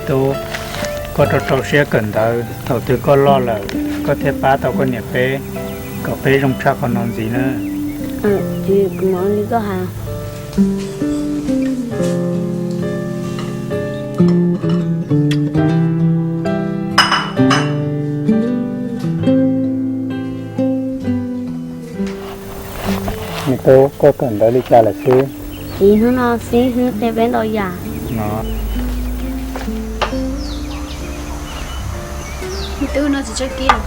Tub, koj rau rau siab kawm ntawv, thaum twg koj loj lawm koj thiaj pab tau koj niam peb, kom peb zoo tshaj qhov no ntxiv na. Kuv mam li koj hais. Me tub, koj kawm ntawv li cas lawm xwb? Txiv, hnub no xib hwb qhia peb ntau yam. Me tub, noj txiv tsawb kib.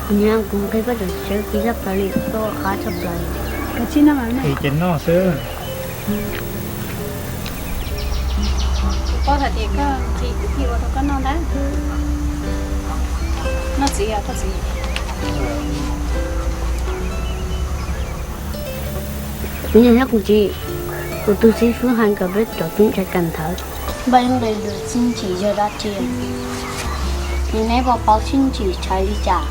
Kuv niam, kuv nqhis koj cov txiv tsawb kib tshaj plaws li, koj ua qab tshaj plaws li. Kav tsij noj mas. Ces noj xwb. Kuv paub hais tias koj nqhis kuv thiaj ua rau koj noj ntag. Noj txiv os koj txiv. Kuv niam thiab kuv txiv, kuv tus xib hwb hais kom peb cov tub ntxhais kawm ntawv, npaj nqis lus txiaj ntsim yog dab tsi? Neb puas paub txiaj ntsim tshaj li cas?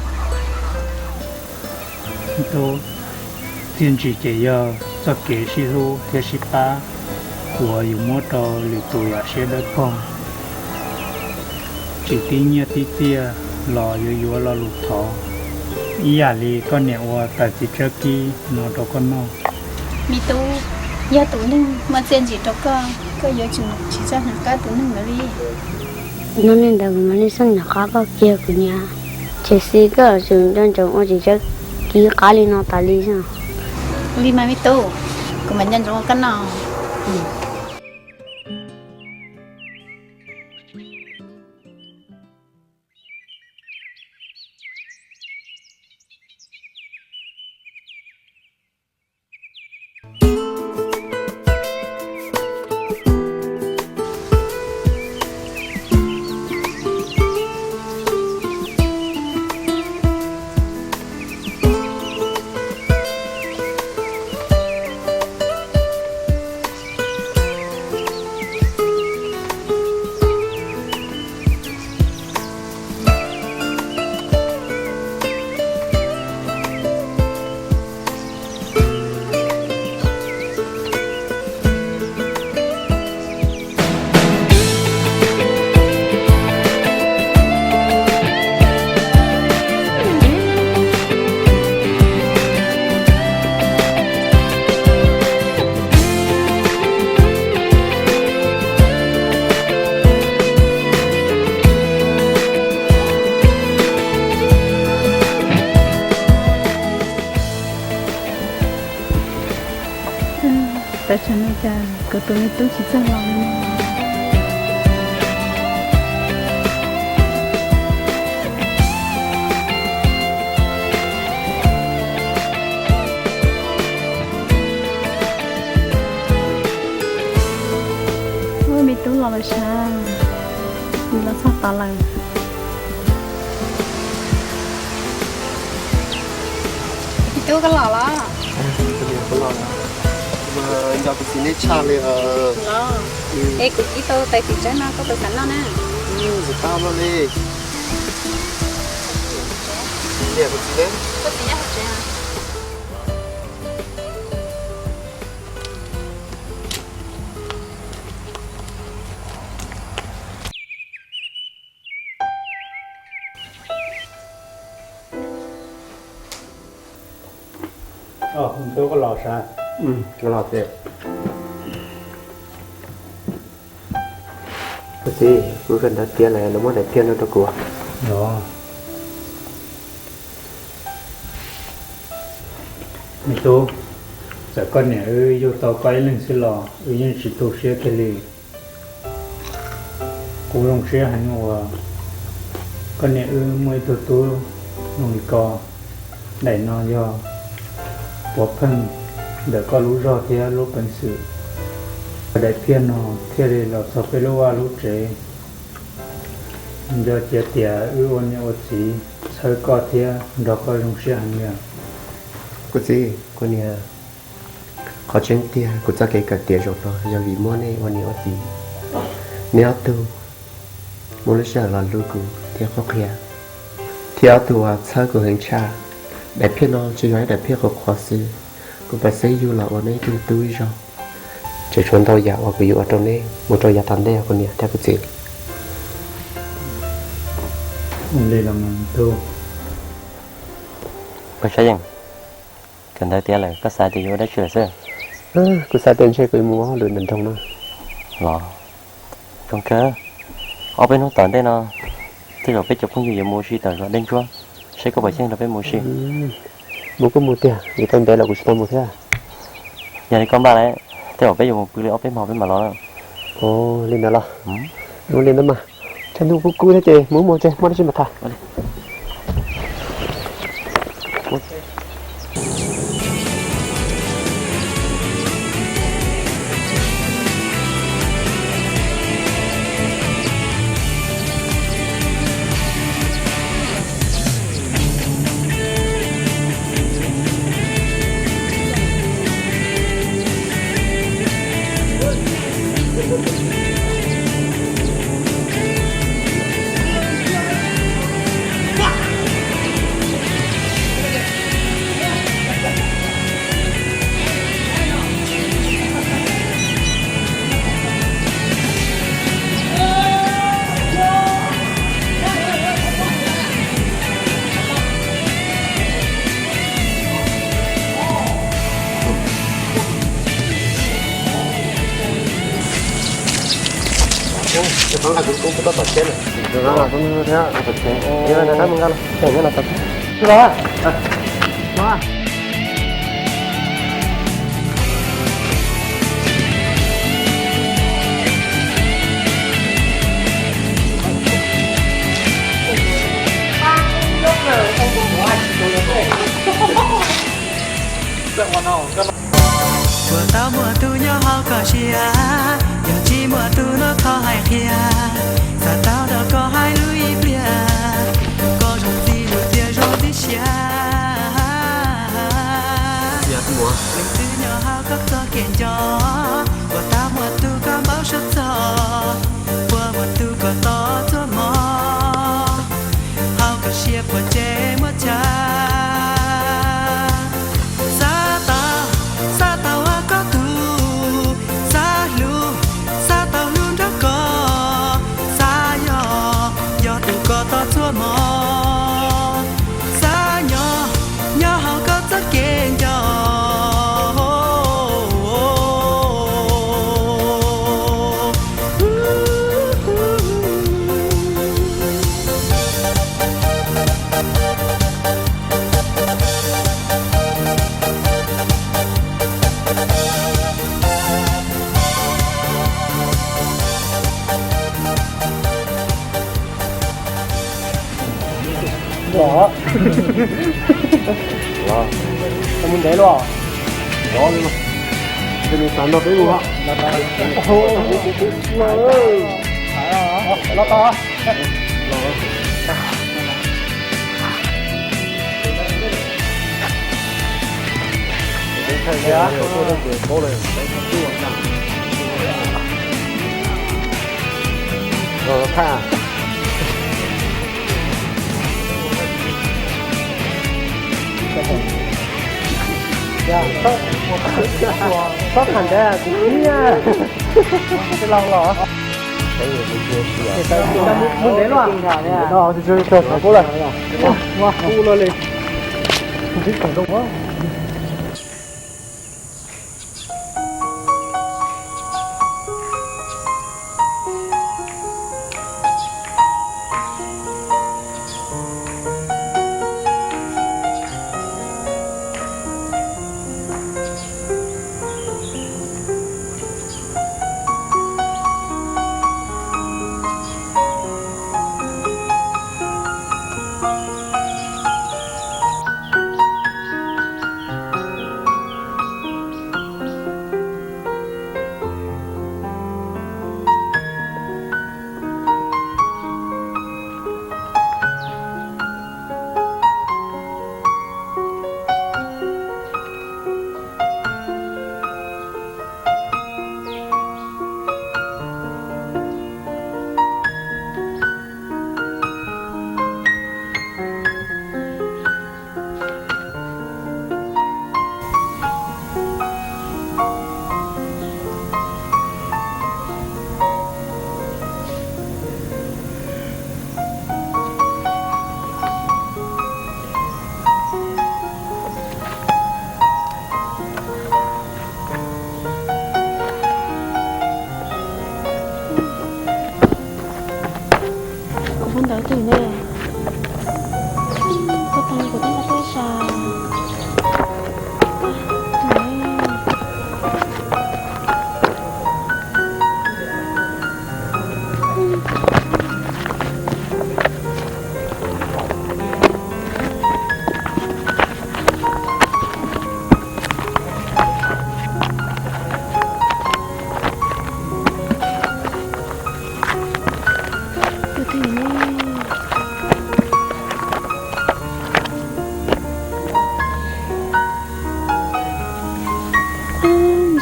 Tub, txiaj ntsim ces yog txoj kev sib hlub thiab sib pab uas yus muab rau lwm tus yam siab dawb paug, tsis tib nyiaj tib txiaj los yuav yuav lo lus thov, ib yam li koj niam ua tawm txiv tsawb kib no rau koj noj. Me tub, yog tus neeg muaj txiaj ntsim rau koj, koj yuav tsum tsis txhob hnov qab tus neeg ntawd li. Yog li ntawd kuv mam li txhob hnov qab koj kiag kuv niam. Tiam sis koj yuav tsum nco ntsoov ua txiv tsawb kib qab li no tas li xwb. Ua li mas me tub, kuv mam nco ntsoov ua koj noj. Tam sim no cas kuv tus me tub tsis txawj los li. Ua me tub los lawm sav, yus los txog tod lawm. Me tub koj los los? Nco kuv txiv nej tshaj li os. Es kuv ib tau tais tim tsawb no koj puas xav noj na? Tsis tau noj li. Kuv txiv ne? Tub koj los sav? Los tiag. Kuv txiv, kuv kawm ntawv tiav lawm, lawv muab daim phiaj no rau kuv. Me tub, txawm koj niam wb yug tau koj ib leeg xwb los wb yeej tsis tu siab kiag li. Kuv zoo siab heev uas koj niam wb muaj ib tug tub zoo li koj. Daim no yog puav pheej ntawm koj lub zog thiab lub peev xwm. Daim phiaj no thiaj li los txog peb lub vaj lub tsev. Nco cia tias wb ua niam ua txiv txhawb koj thiab nrog koj zoo siab heev li. Kuv txiv, kuv niam, qhov tseeb tiag kuv txoj kev kawm tiav zaum no yog vim muaj nej ua niam ua txiv. Neb ob tug muaj lub sij hawm los hlub kuv thiab qhuab qhia, thiab ob tug uas txhawb kuv heev tshaj. Daim phiaj no tsuas yog ib daim phiaj qhuav qhuav xwb, kuv pam xeeb yug los ua neb ib tug tub ib zaug. Tseem tshuav ntau yam uas kuv yuav ua rau neb mus rau yav tom ntej os kuv niam thiab kuv txiv. Ua li los mas tub. Pog Saib Yeej, kawm ntawv tiav lawm koj xav tias yuav ua dab tsi lawm xwb? Kuv xav tias ntshe kuv yuav mus ua hauj lwm ntawm nroog no. Los zoo kawg. Ob peb hnub tom ntej no tej zaum peb cov phooj ywg yuav mus ua si tom zos Dej Ntsuab, seb koj puas yeej nrog peb mus ua si. Mus kuj mus tiag, vim tau ntev lawm kuv tsis tau mus thiab. Yog li koj npaj lawm, tej zaum peb yuav mus pw li ob peb hmo peb mam los na. Ua li ntawd los? Ua li ntawd mas. Tsam hnub kuv kub thiab ces mus mus ces muaj dab tsi mam tham. Puas tau muaj tus nyob hauv koj siab? Yog tsis muaj tus no thov hais qhia, xav tau nrog koj hais lus ib pliag, koj zoo txij lus thiab zoo txij siab. Leej twg nyob hauv koj txoj kev nco? Puas tau muaj tus koj npau suav txog? Puas muaj tus koj tos txhua hmo? Hauv koj siab puas tseem muaj tshaj? Xav tau, xav tau ua koj tug, xav hlub, xav tau hlub nrog koj, xav yog, yog tus koj tos txhua hmo, xav nyob, nyob hauv koj txoj kev nco. Los, los, mus ntev los. Los li mas, ces nws xav nrog peb mus hos. Los, los tau. Txhob tham ntawd kuv qhib, tsis los los. Mus ntev los. Tus tsav kub lawm. Ua, ua li.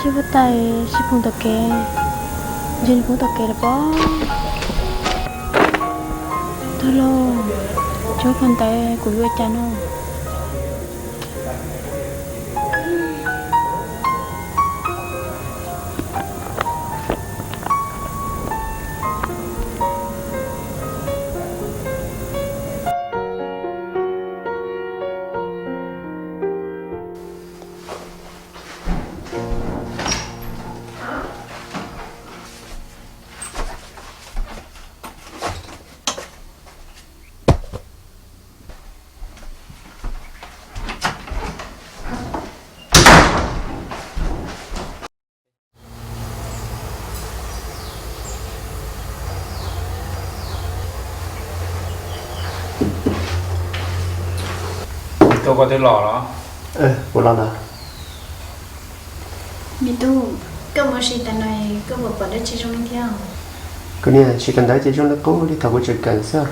Sib huab tais sib phoov tom kev, ntshe nws poob tom kev lawm pob. Tag lauj, tsis muaj phau ntawv kuv yuav ua cas no. Tuaj koj twb los los? Kuv los lawm. Me tub, koj mus ua si tas no koj puas pom dab tsi zoo li thiab? Kuv niam, tsis kawm ntawv ces zoo li qub li thaum kuv tseem kawm xwb.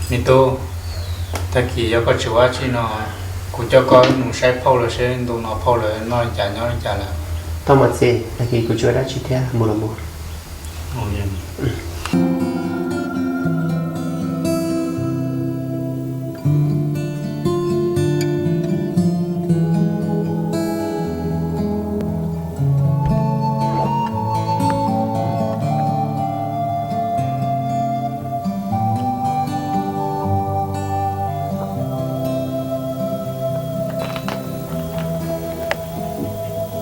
Me tub, tag kis yog koj tsis ua dab tsi no, kuv coj koj mus saib phauj lawv seb ntu no phauj lawv noj li cas nyob li cas lawm. Tau mas txiv, tag kis kuv tsis ua dab tsi thiab, mus los mus.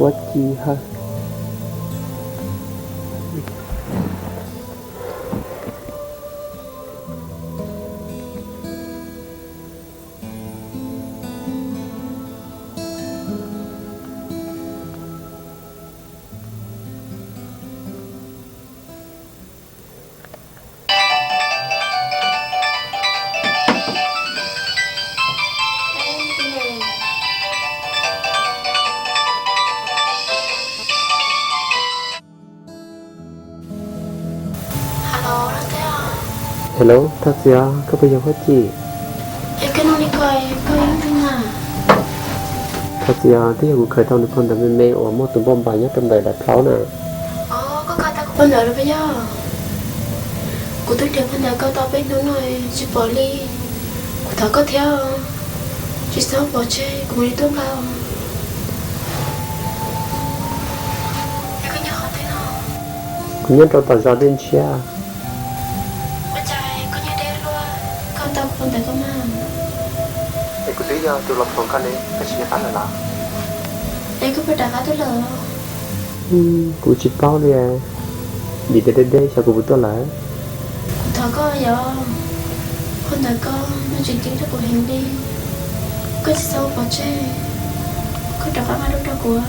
Huab Ci Hawj. Hello, Thaj Txia, koj puas yog Huab Ci? Es koj nug li ko, koj yog leej twg na? Thaj Txia, twb yog kuv khaws tau nws phau ntawv me me uas muaj tus npauj npas nyob rau ntawm daim plhaub na. Os, koj khaws tau kuv phau ntawv lawm puas yog? Kuv twb nrhiav phau ntawv koj tau peb hnub no tsis pom li. Kuv thov koj thiab, tsis txhob pov tseg, kuv mam li tuaj nqa. Es koj nyob qhov twg no? Kuv nyob rau tom zos Dej Ntshiab. Ua cas koj nyob deb luaj, koj tau kuv phau ntawv koj mas? Es kuv twb yog tus los thov koj ne, koj tsis nco qab lawm los? Es koj puas rov qab tuaj lawm? Kuv tsis paub li, vim tias deb deb xyov kuv puas tuaj lawm. Kuv thov koj yom, phau ntawv koj no tseem ceeb rau kuv heev li, koj tsis txhob pov tseg, koj rov qab nqa tuaj rau kuv.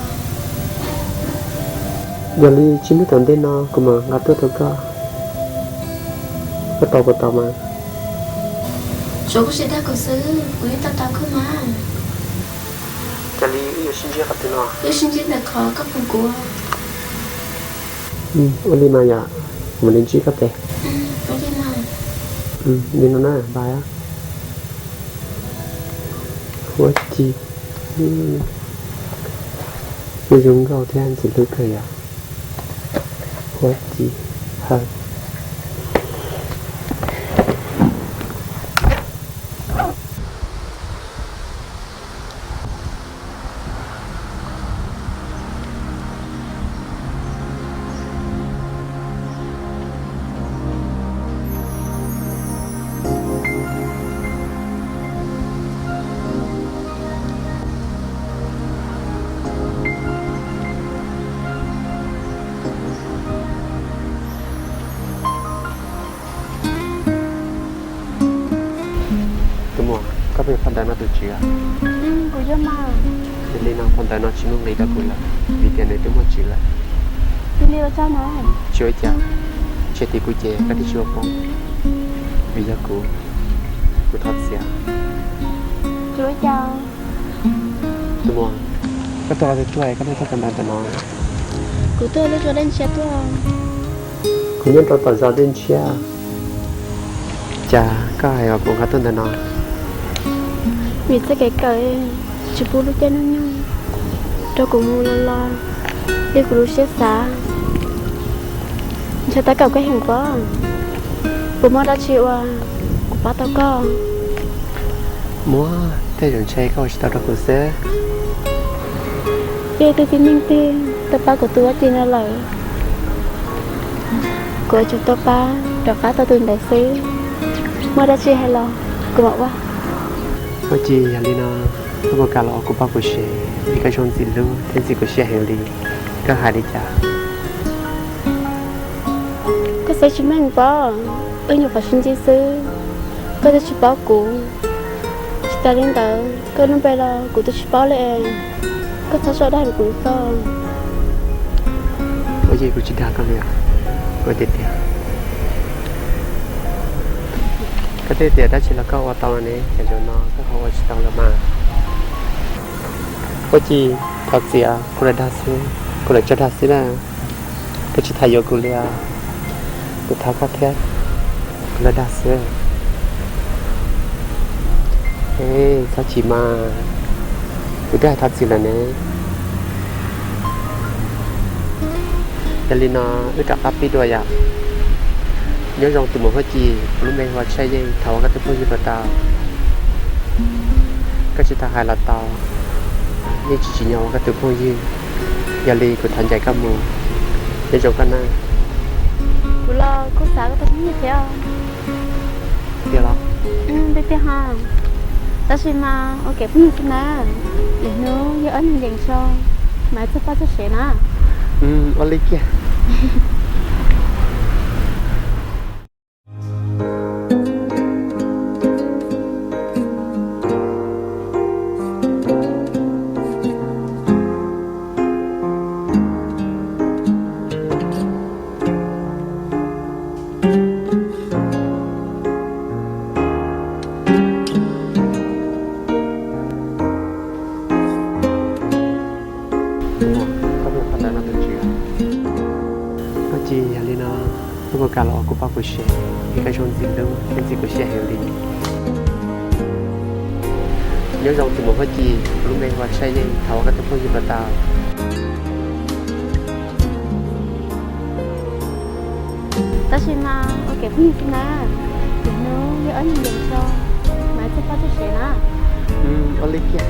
Yog li tsib hnub tom ntej no kuv mam nqa tuaj rau koj, koj tau puas tau mas? Tsuav koj tsis dag kuv xwb, kuv yeej tau tau koj mas. Cas li wb yuav sib ntsib qhov twg no? Wb sib ntsib ntawm qhov koj pom kuv. Ua li mas yom, kuv mam li ntsib koj pem. Li no na, bye. Huab Ci, kuj zoo nkauj thiab ntxim hlub kawg yom. Huab Ci Hawj. Tus muam, koj puas yog phau ntawv no tus tswv? Kuv yog mas. Yog li no phau ntawv no tsis muaj nqis rau kuv lawm, vim tias nws twb muaj tswv lawm. Yog li ua tsaug na. Tsis ua cas, ntshe tias kuv ces koj twb tsis ua poob, vim yog kuv, kuv thov txim. Tsis ua cas. Tus muam, koj tuaj qhov twg tuaj es koj thiaj tuaj kawm ntawv ntawm no? Kuv tuaj lub zos Dej Ntshiab tuaj. Kuv nyob rau tom zos Dej Ntshiab. Cas koj hais kom kuv nqa tuaj ntawm no? Vim txoj kev kawm tsis pub lub caij lub nyoog. Rau kuv mus los los, yog kuv lub siab xav, ntshaw tab kaum koj heev pob. Puas muaj dab tsi uas kuv pab tau koj? Muaj, tej zaum ntshe koj ua tsis tau rau kuv xwb. Yog tus txiv neej twg tau pab kuv tus Vaj Ci no lawm, kuv yuav tsum tau pab rov qab tau tus ntawd xwb. Muaj dab tsi hais los kuv mam ua. Vaj Ci, yog li no, koj puas kam los ua kuv poj kuv sev, vim koj zoo ntxim hlub thiab ntxim kuv siab heev li. Koj hais li cas? Koj xav tsis meej pob, wb nyuam qhuav sib ntsib xwb, koj twb tsis paub kuv. Tsis tas li ntawd, koj lub npe los kuv twb tsis paub li es, koj txhob soj dag kuv txog. Vaj Ci, kuv tsis dag koj li os. Kuv tias tias, koj twb tias dab tsi los koj ua tau ne, cas zaum no koj ho ua tsis tau lawm mas? Vaj Ci, thov txim, kuv lam dag xwb, kuv lam tso dag xwb na. Koj tsis tham yuav kuv li os. Kuv thov koj thiab, kuv lam dag xwb. Txhob chim mas, kuv twb hais thov txim lawm ne. Yog li no, wb rov qab pib dua yom. Nyob zoo tus muam Huab Ci, kuv lub npe hu ua Tshaj Yeej, thov ua koj tus phooj ywg puas tau? Koj tsis tau hais los tau, yeej tsis tsim nyog ua koj tus phooj ywg. Yog li kuv thov ncaim koj mus, nyob zoo koj na. Kuv los kuj xav koj tus phooj ywg thiab. Tiag los? Tiag tiag ho. Tab sis mas ua kev phooj ywg xwb na, lwm hnub yog ob niag nkees tso mas txog poj txog sev na. Ua li kiag. Koj mus qhov ntawd no tus tswv. Koj tsis yog li no, koj puas kam los ua kuv poj kuv sev, es koj zoo ntxim hlub thiab ntxim kuv siab heev li. Nyob zoo tus muam Huab Ci, kuv lub npe hu ua Tshaj Yeej, thov ua koj tus phooj ywg puas tau? Tab sis mas ua kev phooj ywg xwb na, lwm hnub yog ob niag nkees tso mas txog poj txog sev na. Ua li kiag.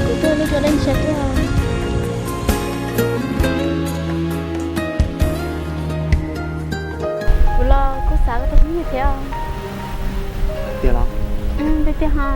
Kuv tuaj lub cua leej ntshe tuaj. Kuv los kuj xav koj tus phooj ywg thiab. Tiag los? Tiag tiag ho.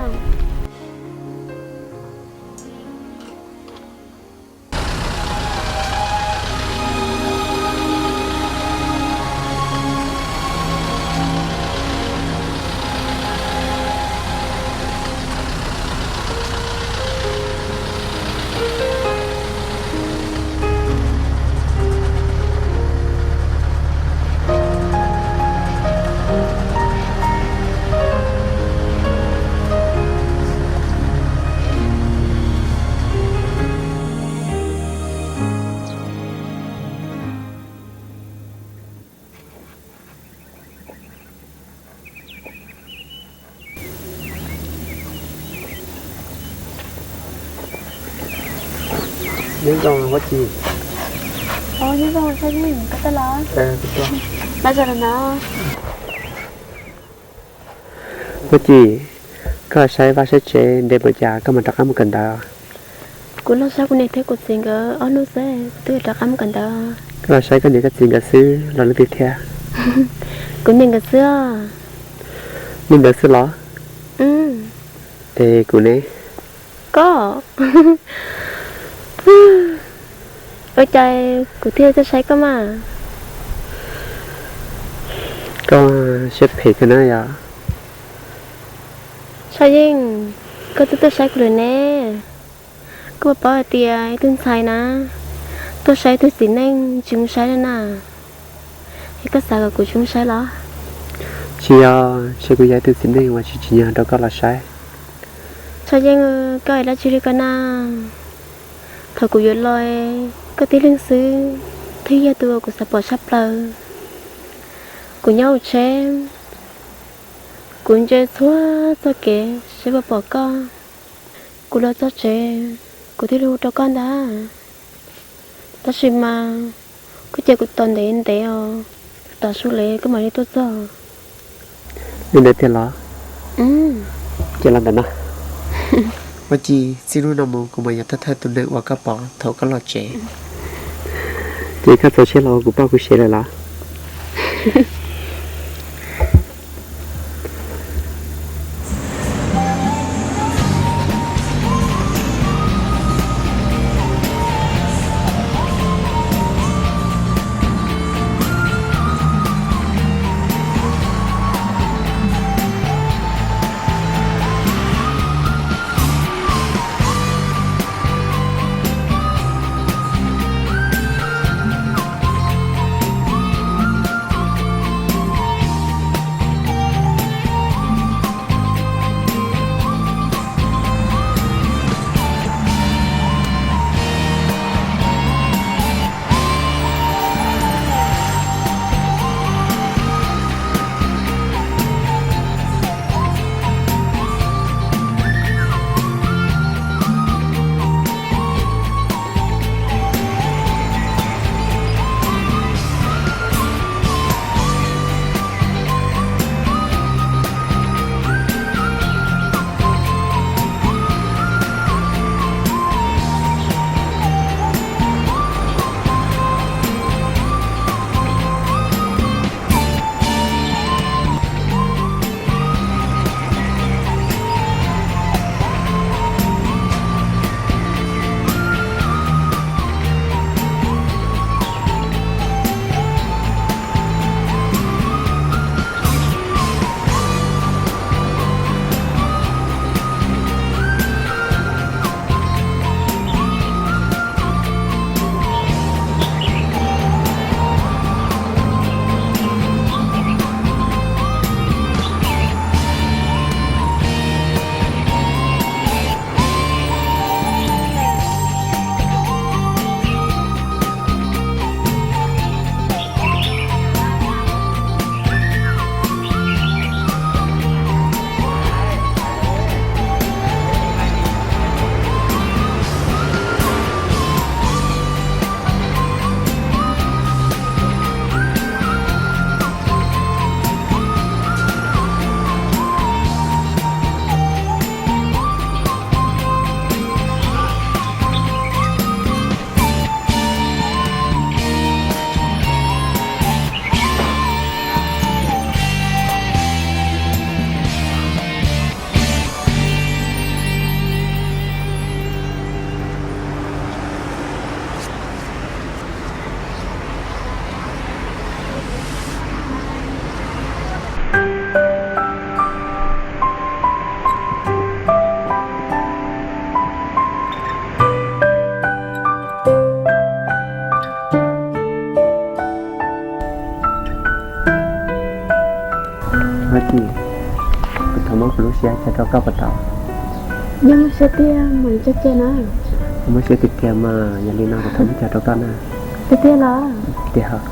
Nyob zoo Huab Ci. Nyob zoo Tshaj Yeej, koj tuaj los? Mas zoo no. Huab Ci, koj saib vaj saib tsev ntev npaum cas koj mam rov qab mus kawm ntawv? Kuv los saib kuv niam thiab kuv txiv nkawd ob hnub xwb kuv twb rov qab mus kawm ntawv. Koj los saib koj niam koj txiv nkawd xwb los leej twg thiab? Kuv niam nkawd xwb os. Li ntawd xwb los? Es kuv ne? Koj. Ua cas kuv thiaj tuaj saib koj mas? Koj siab phem kawg na yom. Tshaj Yeej, koj twb tuaj saib kuv lawm ne. Koj puas paub hais tias ib tug ntxhais na, tuaj saib ib tug txiv neej tsis zoo saib na na. Es koj xav kom kuv tsis zoo saib los? Tsis yog, saib kuv yog ib tug txiv neej uas tsis tsim nyog rau koj los saib. Tshaj Yeej, koj es dab tsi li ko na? Thaum kuv yuav los, koj tib leeg xwb thiaj yog tus uas kuv xav pom tshaj plaws. Kuv nyob hauv tsheb, kuv ntsia txhua txoj kev seb puas pom koj. Kuv los txog tsev, kuv thiaj li hu rau koj ntag. Tab sis mas koj cia kuv tos ntev ntev os, kuv tos su le koj mam li tuaj txog. Li ntawd tiag los? Cia los ntawm no. Ua cas txij hnub no mus kuv mas yog thawj thawj tus neeg uas koj pom thaum koj los tsev. Ces koj txaus siab los ua kuv poj kuv sev lawm los? Ua cas kuv thov muab kuv lub siab tso rau koj puas tau? Yog muaj siab tiag mas tso cia na. Muaj siab tiag tiag mas yog li no kuv thov muab tso rau koj na. Tiag tiag los? Tiag.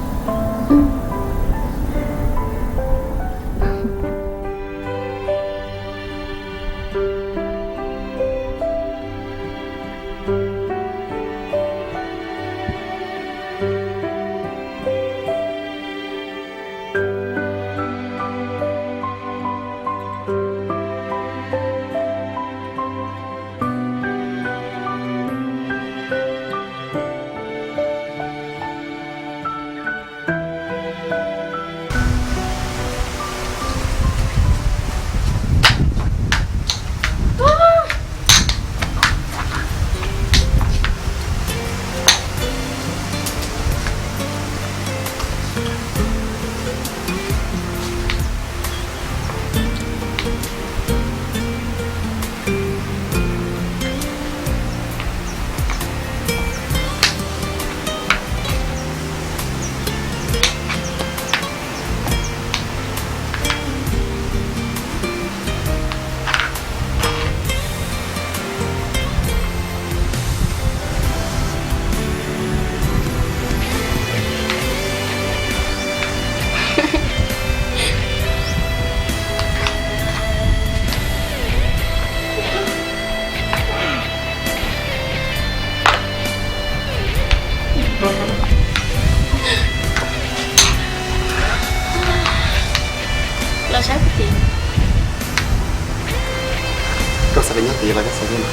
Los koj xav nyob no?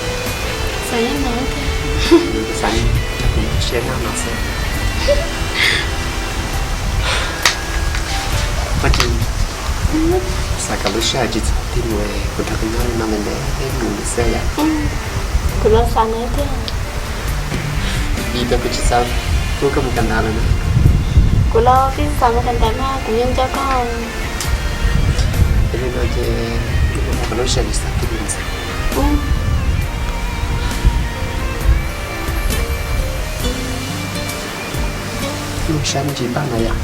Xav nyob no thiab. Kuv xav nyob, kuv siab nyob no xwb. Ua cas xav kom lub sij hawm tsis txog tiag, kuv nrog koj nyob li no ntev ntev mus li xwb yom? Kuv los xav ntawd thiab. Vim tias kuv tsis xav pub koj mus kawm ntawv lawm na. Kuv los twb xav mus kawm ntawv mas kuv yeej nco koj. Yog li no ces wb mus kom lub sij hawm tsis txog tiag mus. Mus saib me ntsis paj no yom.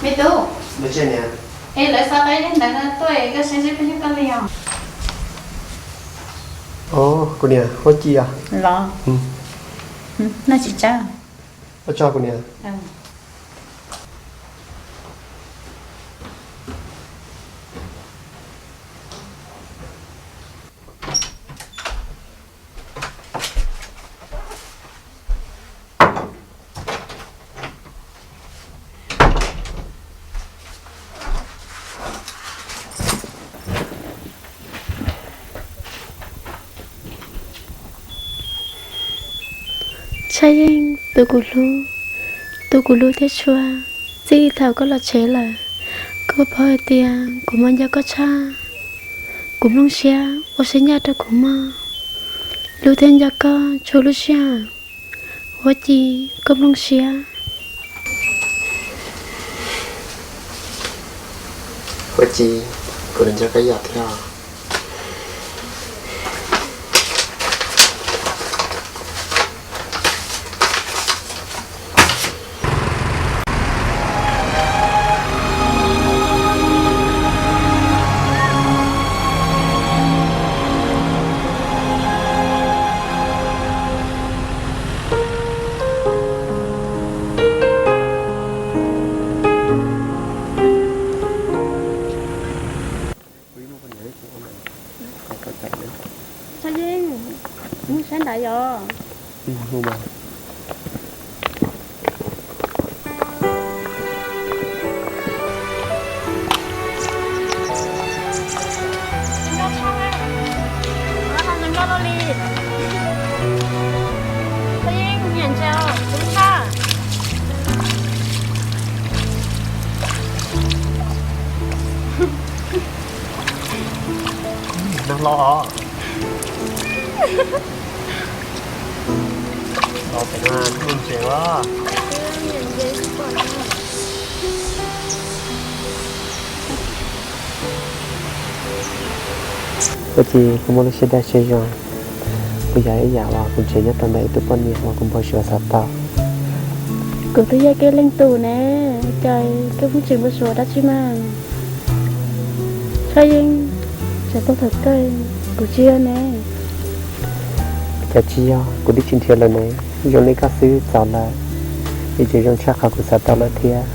Me tub, es lawv xa tau ib daim ntawv no tuaj, koj saib seb puas yog koj li os. Kuv niam, Huab Ci os? Los, noj tsis tsawg. Ua tsaug kuv niam. Tshaj Yeej, tus kuv hlub, tus kuv hlub thiab tshua, txij thaum koj los tsev lawm, koj paub hais tias kuv mas nco koj tshaj. Kuv nplooj siab ua siab ncaj rau kuv mog, hlub thiab nco koj tshua lub sij hawm. Huab Ci, koj nplooj siab. Huab Ci, kuv los nco koj ib yam thiab. Tshaj Yeej, mus saib nrad yom. Nag los os. Los pem no ntshe ua. Ua cas kuv muaj lub siab daj siab zoo, kuv yog ib yam uas kuv nrhiav nyob rau ntawm ib tug poj niam uas kuv npau suav xav tau. Kuv twb yog koj leej tub ne, cas koj pheej tsis npau suav dab tsi mas. Tshaj Yeej, tsam tau thaum kawg kuv tsis yog ne. Cas tsis yog, kuv twb tsis nrhiav lawm ne. Zoo li koj xwb txaus lawm, es tseem zoo tshaj qhov kuv xav tau lawm thiab.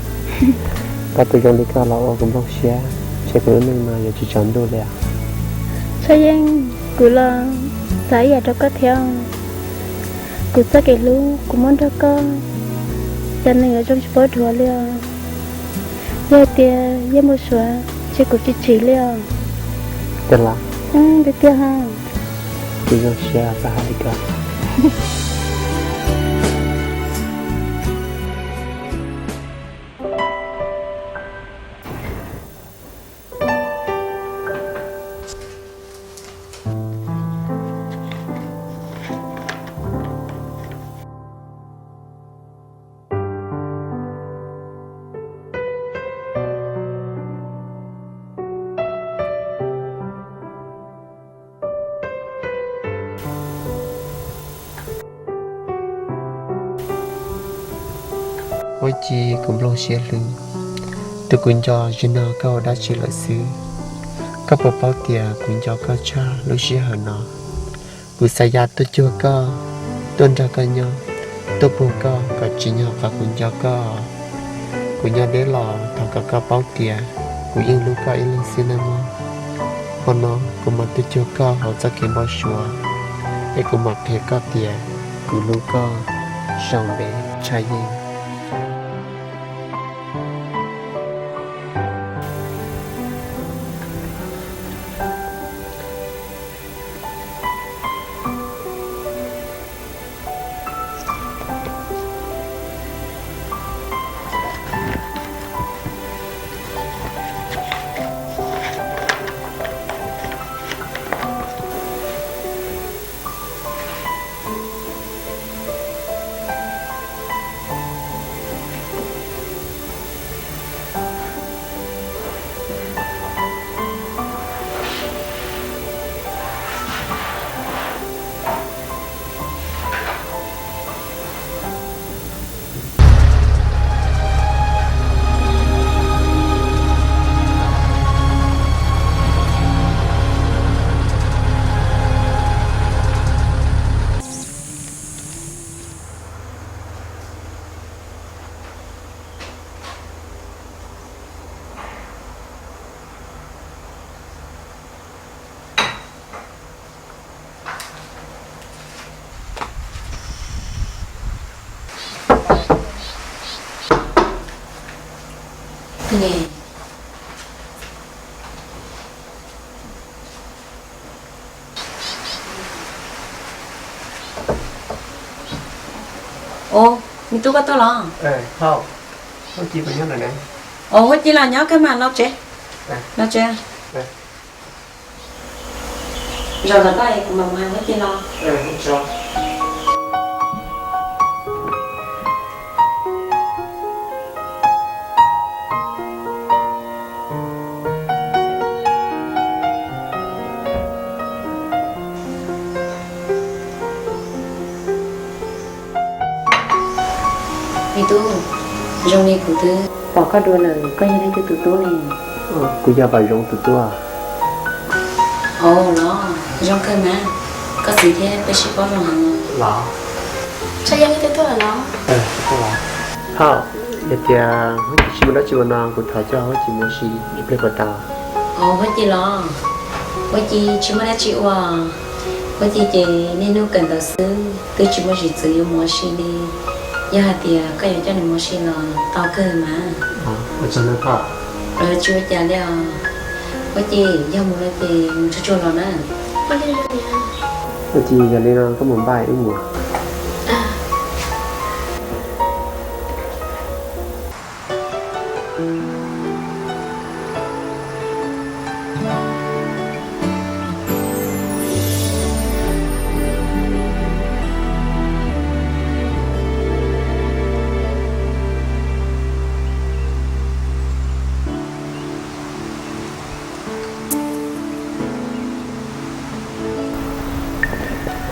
Tau tus zoo li koj los ua kuv nplooj siab, ntshe kuv lub neej no yuav tsis tsaus ntuj li os. Tshaj Yeej, kuv los xav ib yam rau koj thiab. Kuv txoj kev hlub kuv muab nrog koj, cas nws yuav zoo tsis paub dhuav li os. Yog hais tias yog npau suav ces kuv tsis tsim li os. Tiag los? Tiag tiag ha. Kuv zoo siab koj hais li ko. Ci, kuv nplooj siab hlwb. Tus kuv nco, zaum no koj ua dab tsi lawm xwb? Koj puas paub tias kuv nco koj tshaj lub sij hawm no? Kuv xav ya tuaj cuag koj, tuaj nrog koj nyob, tuaj puag koj kom tsim nyog qhov kuv nco koj. Kuv nyob deb los thov kom koj paub tias kuv yeej hlub koj ib leeg xwb nawb mog. Hmo no kuv mam tuaj cuag koj hauv txoj kev npau suav, es kuv mam qhia koj tias kuv hlub koj sau ntev tshaj yeej. Ua, me tub, koj tuaj los? Huab Ci los nyob kawg mas, los tsev, los tsev. Zaum ntawm koj es kuv mam mus hais Huab Ci los. Me tub, zoo li kuv twb pom koj dua lawm, koj yog leej twg tus tub ne? Kuv yog Vam Zoov tus tub. Ua los, zoo kawg mas, koj txiv thiab peb sib paub zoo heev los. Txhob yog leej twg tuaj lawm los? Thauj, yog tias Huab Ci tsis muaj dab tsi ua no kuv thov coj Huab Ci mus ua si ib pliag puas tau? Ua, Huab Ci los, Huab Ci tsis muaj dab tsi ua. Huab Ci ces niaj hnub kawm ntawv xwb, twb tsis muaj zim txwv yuav mus ua si li. Yog hais tias koj yuav coj nws mus ua si los tau kawg mas. Tsis ua cas li os. Huab Ci, yog mus no ces mus tsuag tsuag los na. Huab Ci, yog li no koj mus npaj wb mus.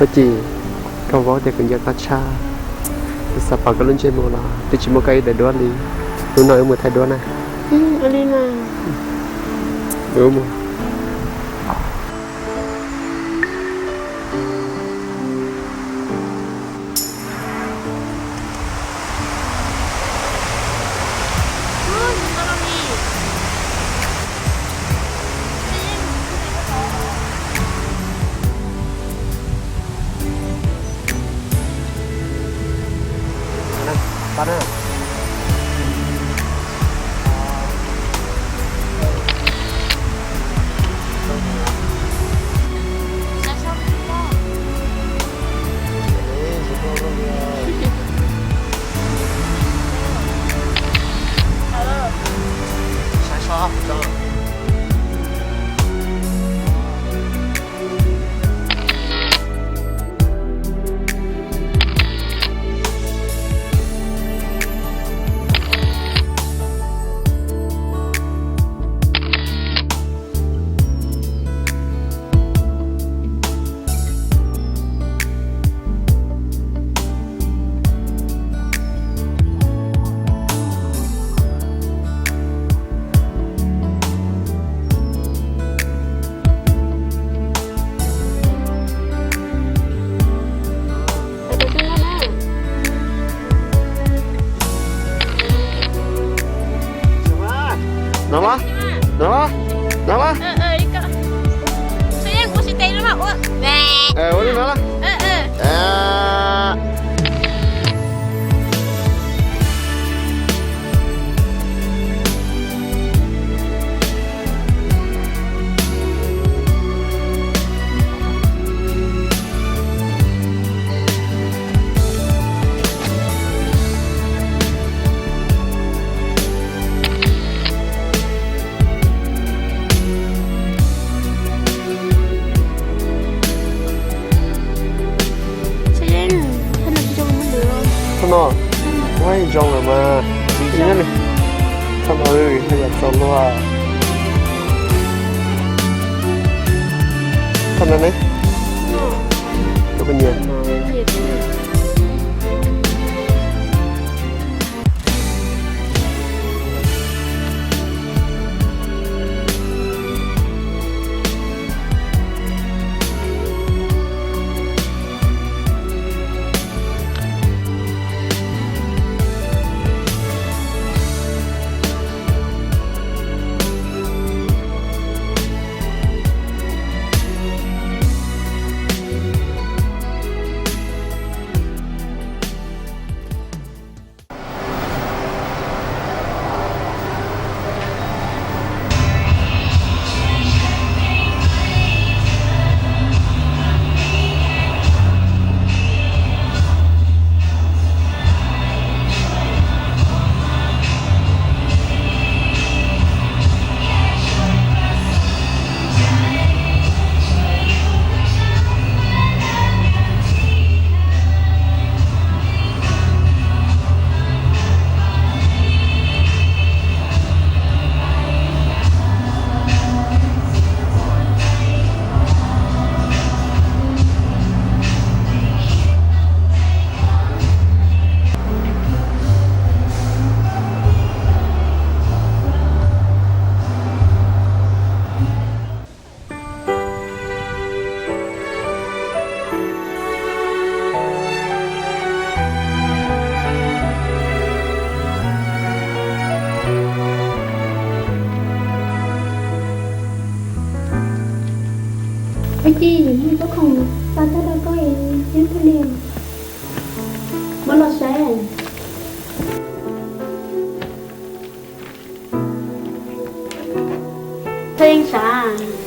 Huab Ci, koj paub tias kuv nco koj tshaj, kuv xav pom koj lub ntsej muag los twb tsis muaj koj ib daim duab li. Hnub no wb mus thaij duab na. No la. Ua li no la. Thaj no, kuv hais zoo lawm mas. Thaj no, thaj no txaus luaj. Thaj no ne, tus poj niam. Ua ci, muaj tub khoom xa tuaj rau koj es nyob twg li? Muab los saib.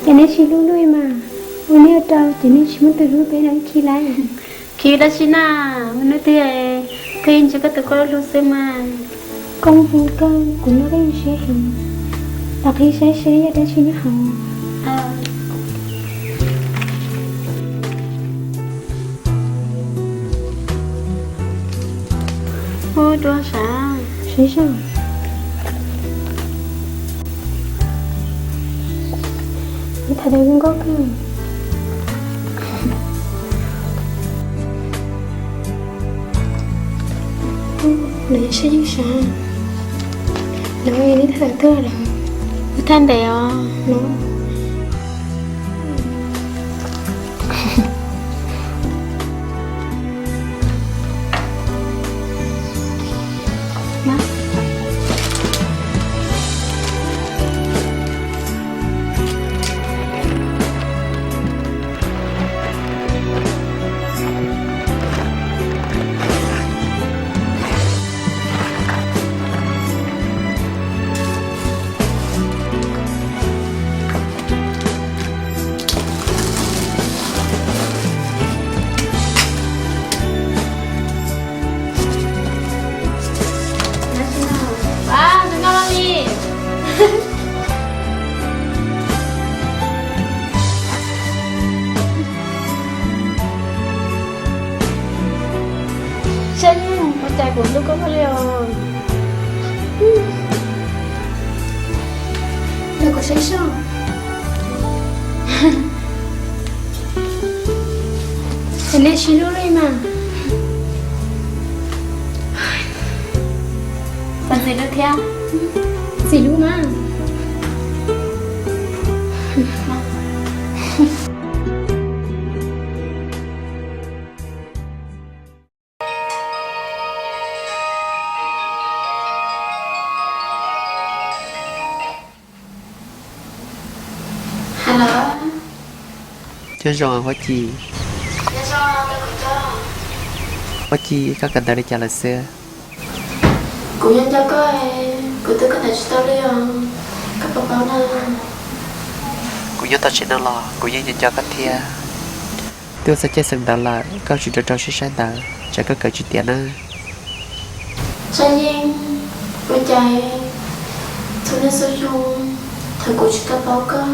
Ces nej tsis hlub luj mas, ua nej ua rau ces nej tsis muaj tus hlub peb no ib khi lawm. Khi dab tsi na, ua hnub twg koj yeej ntsia koj tus koj hlub xwb mas. Koj hlub koj, kuv noj koj yeej siab heev. Los qhib saib seb yog dab tsi nyob hauv. Ub, dua sav. Saib zoo. Ib tham tau zoo nkauj kawg. Lawv saib yeej sav. Lawv neb tham tau tuaj lawm. Ub, thaj ntev os. Saib, ua cas kuv hlub koj ua luaj li os. Los kuv saib seb. Ces nej sib hlub li mas. Txhob ntxim hlub thiab. Ntxim hlub mas. Nyob zoo Huab Ci. Huab Ci, koj kawm ntawv li cas lawm xwb? Kuv nyob nco koj, kuv twb koj ntawv tsis tau li os, koj puas paub na? Kuv nyob tom tsev no los kuv yeej nco nco koj thiab. Twb ua txog caij xeem ntawv lawm koj tsis rau rau siab saib ntawv, tsam koj kawm tsis tiav na. Txhob yeej, ua cas txhua niaj txhua xyoo thaum kuv tsis tau paub koj,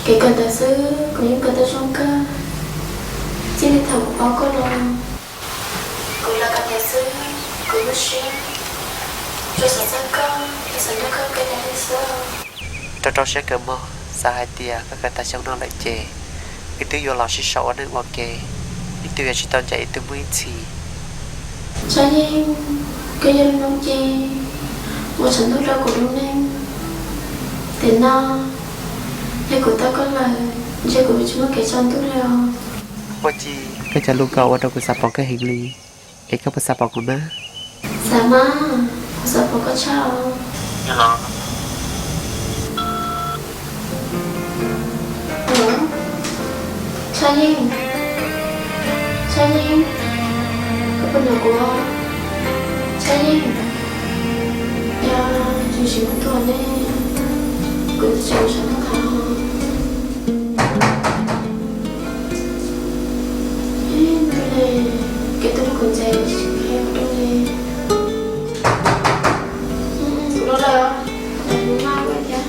kev kawm ntawv xwb kuv yeej kawm tau zoo kawg. Txij li thaum kuv paub koj los, kuv los kawm ntawv xwb, kuv lub siab tsuas xav txog koj thiab xav nrog koj ua ke tas li xwb. Rau rau siab kawg mog, xav hais tias koj kawm tag xyoo no lawm ces wb twb yuav los sib sau ua neej ua ke, ib tug yuav tsis tau ncaim ib tug muaj ib txhis. Txhob yeej, koj yog lub noob ci uas tshav ntuj rau kuv lub neej. Tiam no yog kuv tau koj lawm, ntshe kuv yuav tsis muaj kev tsaus ntuj li os. Huab Ci, koj cov lus ko ua rau kuv xav pom koj heev li, es koj puas xav pom kuv na? Xav mas, kuv xav pom koj tshaj os. Txhob yeej, Txhob yeej, koj puas hnov kuv? Txhob yeej, yog tsis muaj tuag ne, kuv twb tseem sawv noj qab. Ib ntsis, kev tuaj muab kuv ntxias tsis qhia ua dua li. Kuv los lawm, kuv maj ua thiab.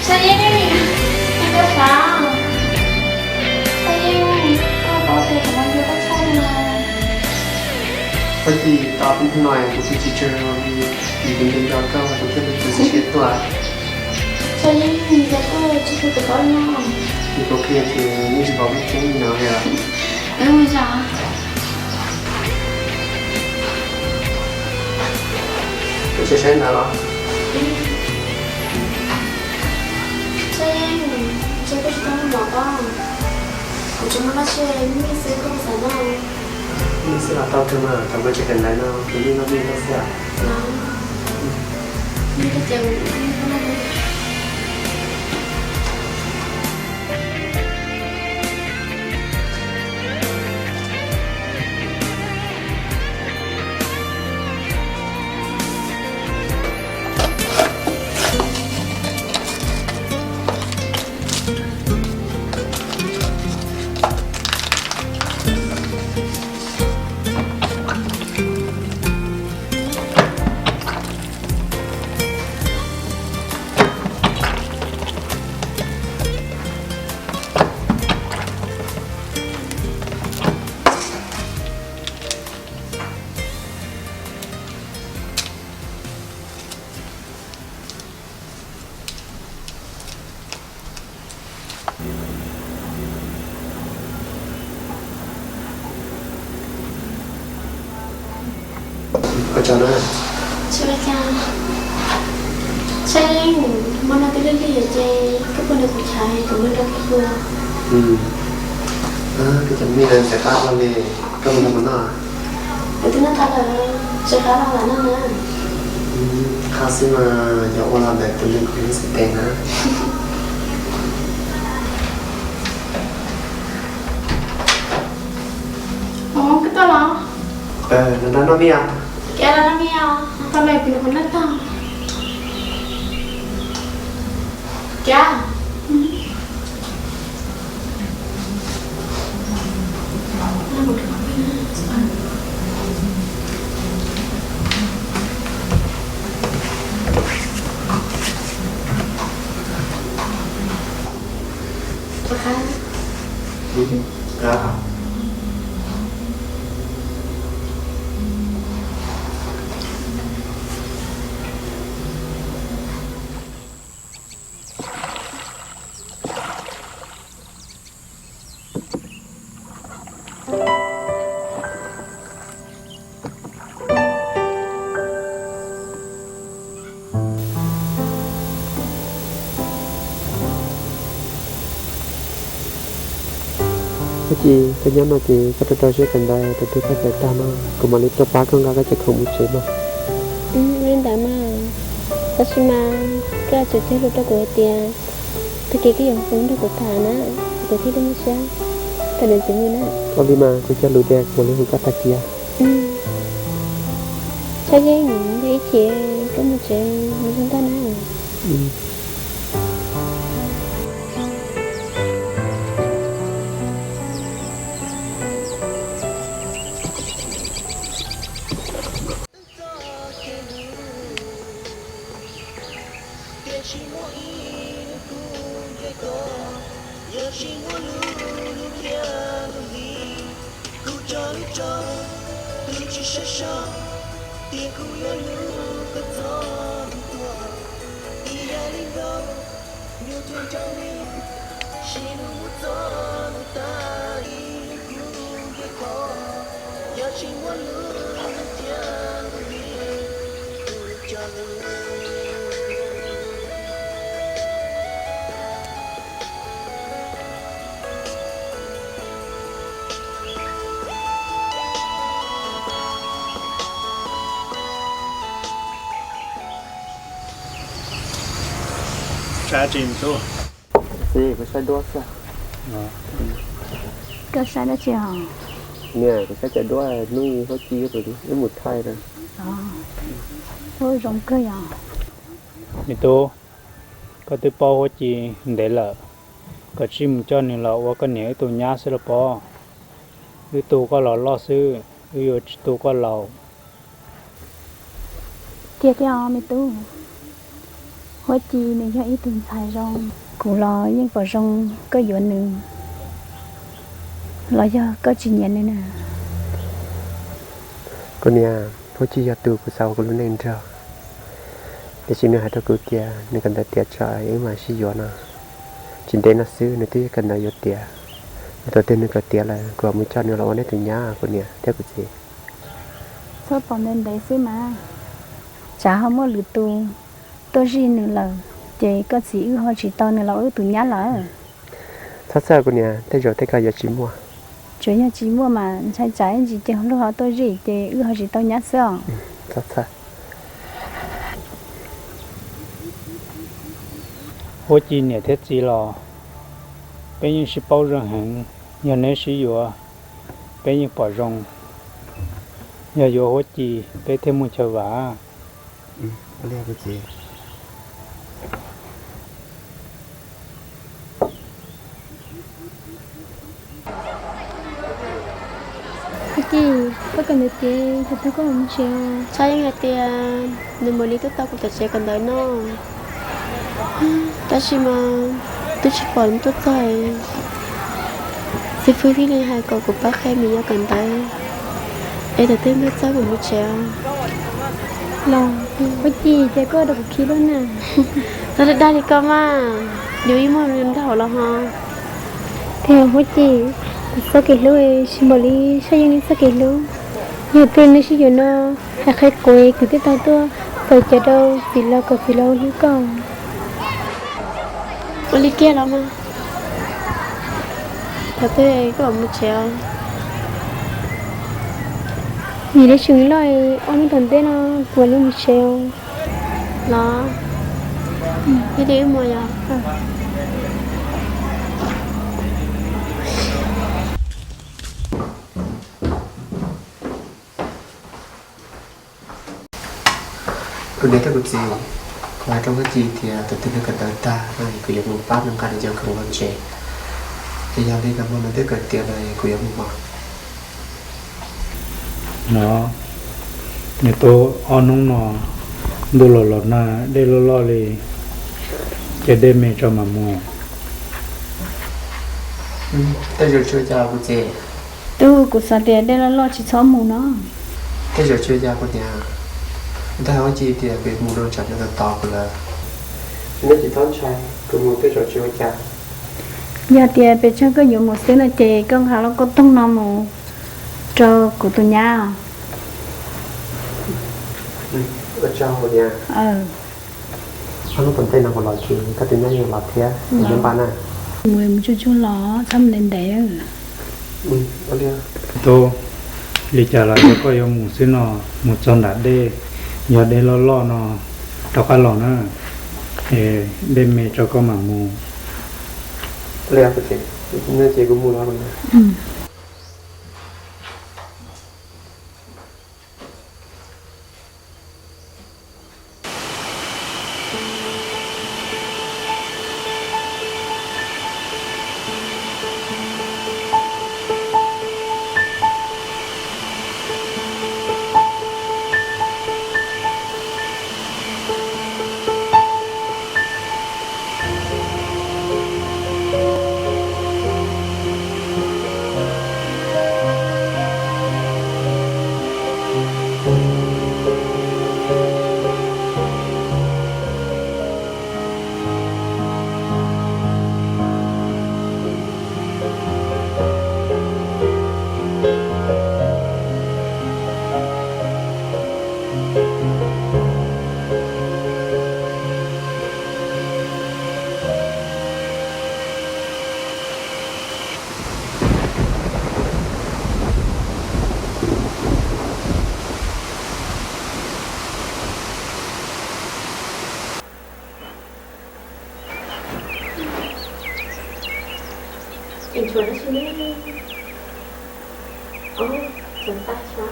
Txhob yeej, koj xav, Txhob yeej, koj paub tias kuv mas nco koj tshaj li no. Huab Ci, tau ob peb hnub no kuv twb tsis tseg li, vim kuv nco nco koj kuv thiaj li tsis siab tuaj. Txhob yeej, nco koj tsis tau tus paub no. Vim kuv qhia ces yeej tsis pom kuv ceeb li no li os. Koj tsis saib ntawv los? Txhob yeej, ntshe koj tsis tau noj mov pob. Kuv tsuas muaj laj sia me xwb, koj puas xav noj? Me xwb los tau kawg mas, thaum koj tsis kawm ntawv no kuv yeej noj me koj xwb. Ua tsaug na. Tsis ua cas. Saib, hmo no twb lig lig ces koj puas nrog kuv chais kuv mam rau koj hlua. Koj cov me ntxhais qab los li, koj mus nrog kuv noj. Kuv twb noj tag lawm, tsis qab los lam noj na. Qab xwb mas yog ua los ntawm tus neeg kuv hlub xwb tes na. Ov, koj tuaj los? Los nrog noj mi os. Cas los noj mi os, tau lawm kuv noj tag. Cas. Huab Ci, koj nyob no ces koj rau rau siab kawm ntawv, thaum twg koj kawm tag no kuv mam li tuaj pab koj nqa koj cov khoom mus tsev mas. Li ntawd mas, tab sis mas koj tsum cog lus rau kuv hais tias tag kis koj yuav foom nrog kuv tham na, kuv thiaj li muaj siab kawm ntawv tsis mus na. Ua li mas kuv cog lus tias kuv mam li hu koj tag kis. Txhob yeej, yog ib chim koj mus tsev mus zoo nkauj na. Saib tsis tub. Txiv, kuv saib duab xwb. Koj saib dab tsi os? Niam, kuv saib cov duab hnub Huab Ci wb mus thaij na. Ub, zoo kawg yom. Me tub, koj twb paub Huab Ci ntev lawm, koj tsij mus coj nws los ua koj niam wb tus nyab xwb los pob. Wb tu koj los loj xwb, wb yuav tsis tu koj laus. Tiag tiag os me tub, Huab Ci nws yog ib tug ntxhais zoo, kuv los yeej pom zoo koj yuav nws, los yog koj tsis nyiam nws na? Kuv niam, Huab Ci yog tus kuv xav ua kuv lub neej nrog, tiam sis nws hais rau kuv tias nws kawm ntawv tiav tso wb mam sib yuav no. Tsis ntev no xwb nws twb kawm ntawv yuav tiav, thaum twg nws kawm tiav lawm kuv mam mus coj nws los ua neb tus nyab kuv niam thiab kuv txiv. Txhob tos ntev ntev xwb mas, tsam ho muaj lwm tus tuaj zij nws lawm, ces koj txiv wb ho tsis tau nws los ua wb tus nyab lawm. Txhob txhawj kuv niam, tej zaum tej kawg yuav tsis muaj. Tsuas yog tsis muaj mas ntshai tsam ib ntsis ces luag ho tuaj zij ces wb ho tsis tau nyab xwb os. Txhob txhawj. Huab Ci niam thiab txiv los peb yeej sib paub zoo heev, yog neb sib yuav peb yeej pom zoo. Yog yuav Huab Ci peb thiaj muaj chaw vam. Huab Ci, koj kawm ntawv tiav, thaum twg koj mam mus tsev? Txhob yeej hais tias nws mam li tuaj tau kuv tom tsev kawm ntawv no. Tab sis mas twb tsis pom nws tuaj txog, xib fwb thiaj li hais kom kuv pab qhia nws nyob kawm ntawv, es thaum twg npaj txog kuv mus tsev os. Los, Huab Ci, ces koj rau kuv khi lub na. Txhob dag li koj mas, yus ib muag nraug los ho. Tiag Huab Ci, kuv txoj kev hlub tsis npaum li Saub Yeej txoj kev hlub. Yog twg neb sib yuav no, hais qhia kuv, kuv thiaj tau tuaj txaus cawv rau txiv laus kom txiv laus hlub koj. Ua li kiag los mas, thaum twg koj mam mus tsev os? Vim lub xyoo loj, ob hnub tom ntej no kuv mam li mus tsev os. Los, thiaj li wb mus yom. Kuv niam thiab kuv txiv, kuv hais rau Huab Ci tias thaum twg nws kawm ntawv tag no kuv yuav mus pab nws nqa nws cov khoom los tsev. Ces yog li nag hmo nws twb kawm tiav lawm kuv yuav mus mog. No, nws tub, ob hnub no ntuj los los nag, dej loj loj li, ces dej me tso mam mus. Tej zaum tsis ua cas kuv txiv. Tub, kuv xav tias dej loj loj tsis txhob mus no. Tej zaum tsis ua cas kuv niam. Ntag, Huab Ci tias kuv mus no tsam nws tos kuv lawm. Neb tsis txhob ntshai, kuv mus tej zaum tsis ua cas. Yog tias pes tsawg koj yuav mus xwb no ces koj nqa lub koj toog no mus rau kuv tus nyab. Ua tsaug kuv niam. Ob hnub tom ntej no kuv los tsev, koj tus nyab yeej los thiab, kuv nyob npaj na. Mus mus tsuag tsuag los, txhob mus ntev ntev. Tub, li cas los yog koj yuav mus xwb no, mus txog nram dej, yog dej loj loj no rov qab los na, es dej me tso koj mam mus. Tseem tshuav dab tsi ne? Ob, tshuav tais xwb.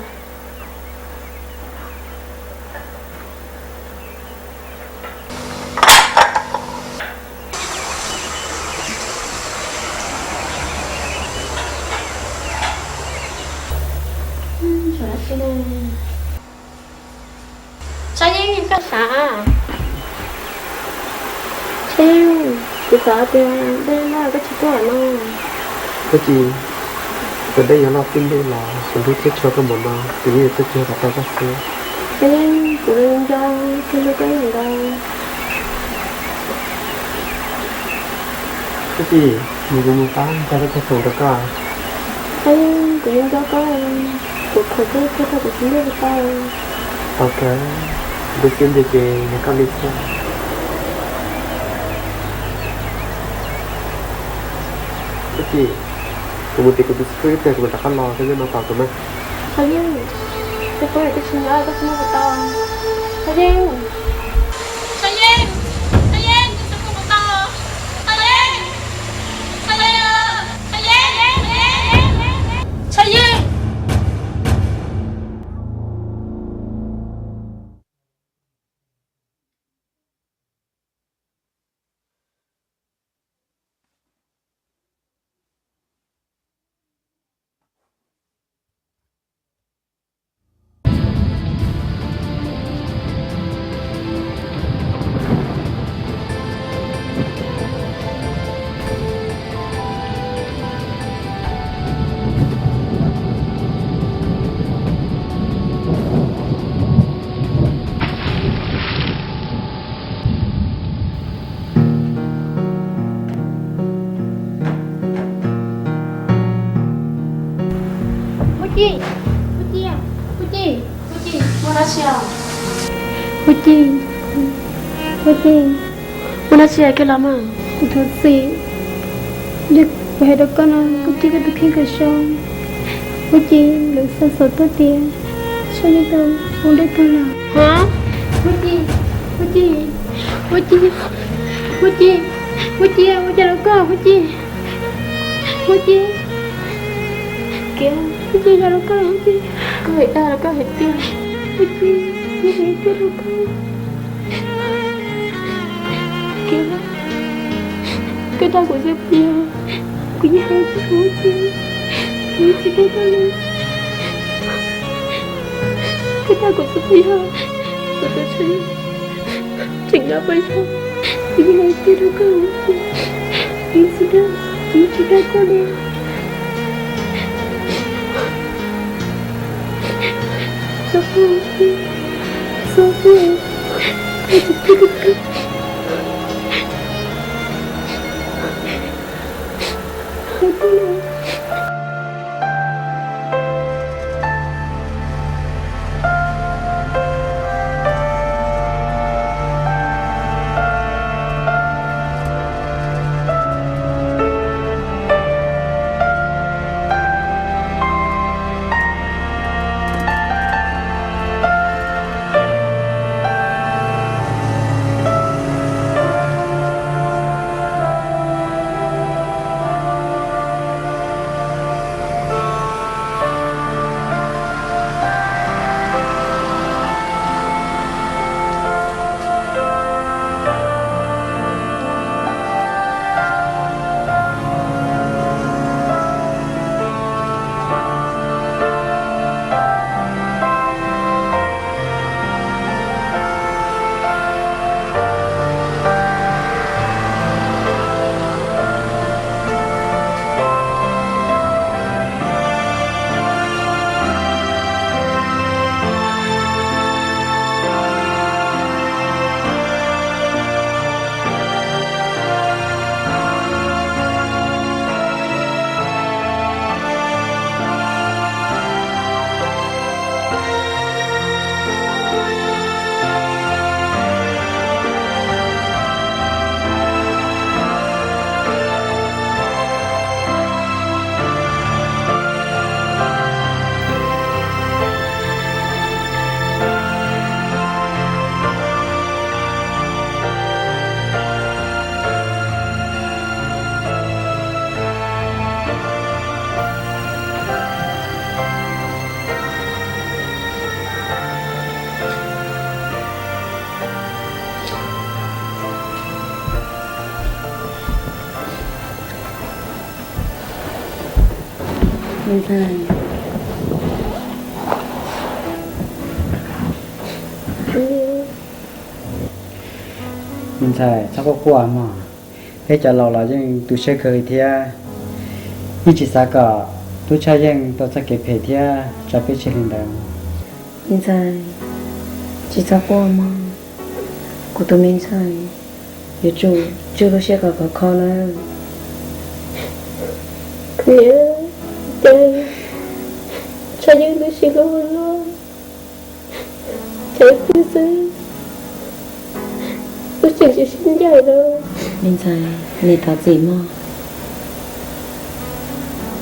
Tshuav dab tsi ne? Tshaj Yeej, koj xav? Tshaj Yeej, kuv xav tias dej loj koj tsis tuaj no. Koj Ci, kuv dej yuav loj tib ntev los kuv hlub thiab tshua koj npaum no, kuv yeej yuav tuaj txog kom tau koj xwb. Tshaj Yeej, kuv nco koj hlub koj ib yam nkaus. Koj Ci, mus kuv mus pab ntxhais koj cov khoom rau koj. Tshaj Yeej, kuv yeej nco koj, kuv khoom koj koj tau kuv tsis ntuj tau. Tau kawg, kuv lub siab ntev ces yog koj li xwb. Koj Ci, kuv mus tim kuv tus xib fwb ib pliag kuv mam rov qab los, koj nyob no tos kuv na. Tshaj Yeej, xib fwb, koj tsis nyob koj tsis nyob kuv tau. Tshaj Yeej, Tshaj Yeej, Tshaj Yeej, tus xib fwb kuv tau. Tshaj Yeej, Tshaj Yeej, Tshaj Yeej, Tshaj Yeej, Tshaj Yeej. Huab Ci, Huab Ci, Huab Ci, Huab Ci, muaj dab tsi os? Huab Ci, Huab Ci, muaj dab tsi kiag los mas? Kuv thov txim, li kuv hais rau koj no, koj cia koj tus kheej kom zoo. Huab Ci, lawv xa xov tuaj tias Tshaj Yeej tau ua dej tag los. Ha? Huab Ci, Huab Ci, Huab Ci, Huab Ci, Huab Ci, ua cas rau koj Huab Ci? Huab Ci, Huab Ci, ua cas rau koj Huab Ci? Koj hais dag los koj hais tiag? Huab Ci, yeej hais tiag rau koj. Kiag, koj dag kuv xwb puas yog? Kuv yeej hais tiag Huab Ci, kuv tsis dag koj li. Koj dag kuv xwb puas yog? Kuv tus Tshaj Yeej tseem nyob puas yog? Kuv yeej hais tiag rau koj Huab Ci, kuv tsis dag, kuv tsis dag koj li. Txhob quaj, txhob quaj, koj tsis quaj, txhob quaj. Ntxhais, txhob quaj quaj mog. Peb cov laus los yeej tu siab kawg li thiab. Yeej tsis xav kom tub Tshaj Yeej tau txoj kev phem thiab tso peb tseg li ntawd. Me ntxhais, tsis txhob quaj mog. Kuv tus me ntxhais yuav tsum tswj lub siab kom khov kho lawm. Niam, cas Tshaj Yeej twb sib hlub luaj, cas twb xwb, wb tseem tsis sib ncaim lawm. Me ntxhais, nim thov txim mog.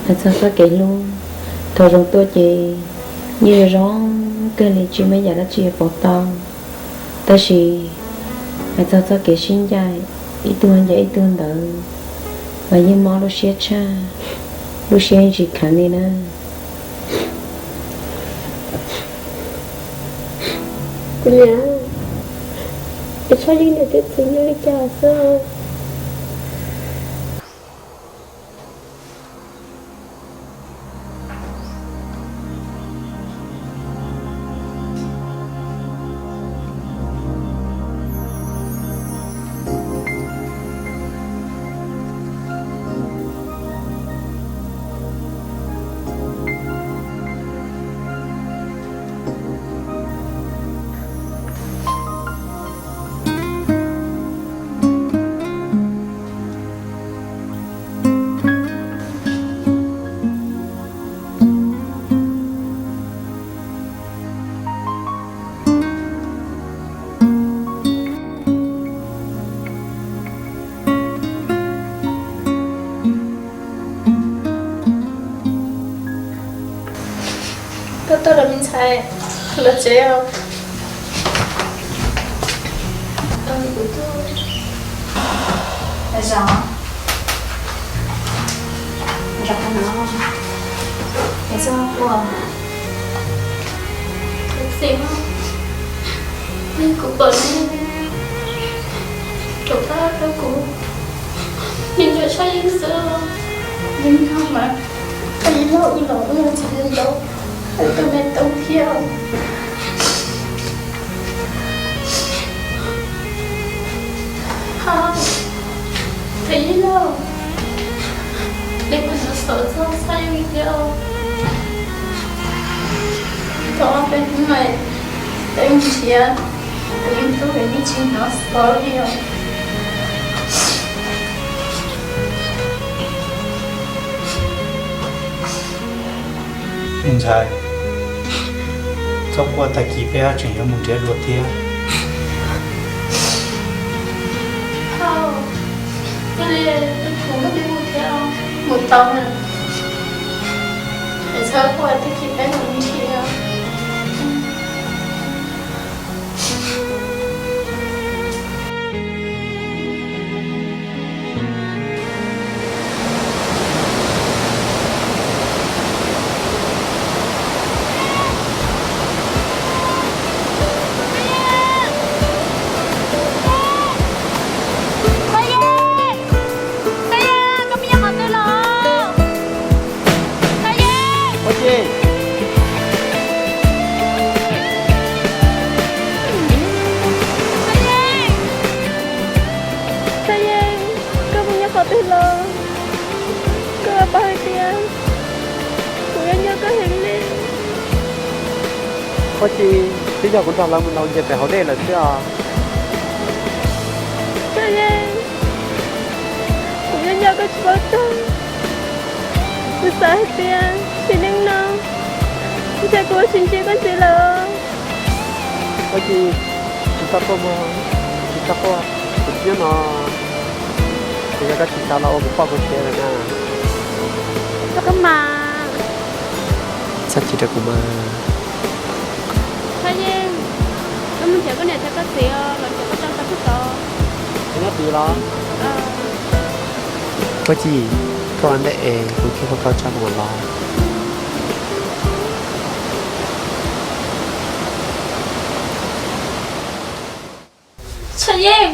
Hais txog txoj kev hlub, thaum zoo tuaj ces yeej zoo zoo kawg li, tsis muaj yam dab tsi yuav pauv tau. Tab sis hais txog txoj kev sib ncaim, ib tug ncaim ib tug ntawd, mas yeej mob lub siab tshaj, lub siab yeej tsis kheev li na. Kuv niam, es Tshaj Yeej niam thiab txiv nyob li cas xwb? Koj tuaj lawm me ntxhais, los tsev os. Kuv tuaj. Zos, zos qhov no, es txog ua, txiv, kuv pom nej rov qab rau kuv, nim nco Tshaj Yeej xwb. Yeej yog mas, Tshaj Yeej los wb los wb txiv neej ntau, wb tus me tub thiab. Hos, Tshaj Yeej lauj, nej puas hnov xov txog Tshaj Yeej thiab? Thaum ob peb hnub no, peb mus nrhiav tus me tub es yeej tsis hnov xov li os. Me ntxhais, txhob quaj, tag kis peb haj tseem yuav mus nrhiav dua thiab. Hos, cia li, kuv mus thiab, mus tau na. Es txhob quaj, tag kis peb mus nrhiav. Txhaj Yeej, koj puas nyob qhov twg los? Txhaj Yeej. Txhaj Yeej, Txhaj Yeej, koj puas nyob qhov twg los? Koj puas paub hais tias kuv nyob nco koj heev li. Ua cas twb yog kuv nrog lawv mus ntaus nyiaj pem hauv dej lawm xwb os. Txhaj Yeej, kuv nyob nco koj tsis paub tag. Kuv xav hais tias tsis neej no, ntshe kuv ua tsis ntsim koj ntxiv lawm. Ua cas tsis txhob quaj mog, tsis txhob quaj, kuv nyob no. Kuv yog koj tsis xav los ua kuv poj kuv sev lawm na. Koj mas txhob chim rau kuv mas. Txhaj Yeej, koj mus nrhiav koj niam thiab koj txiv os, los nrhiav koj tso tau puag tod. Koj nyob tid los? Ua cas koj ua ntej es kuv thiaj hu koj tso mus los? Txhaj Yeej.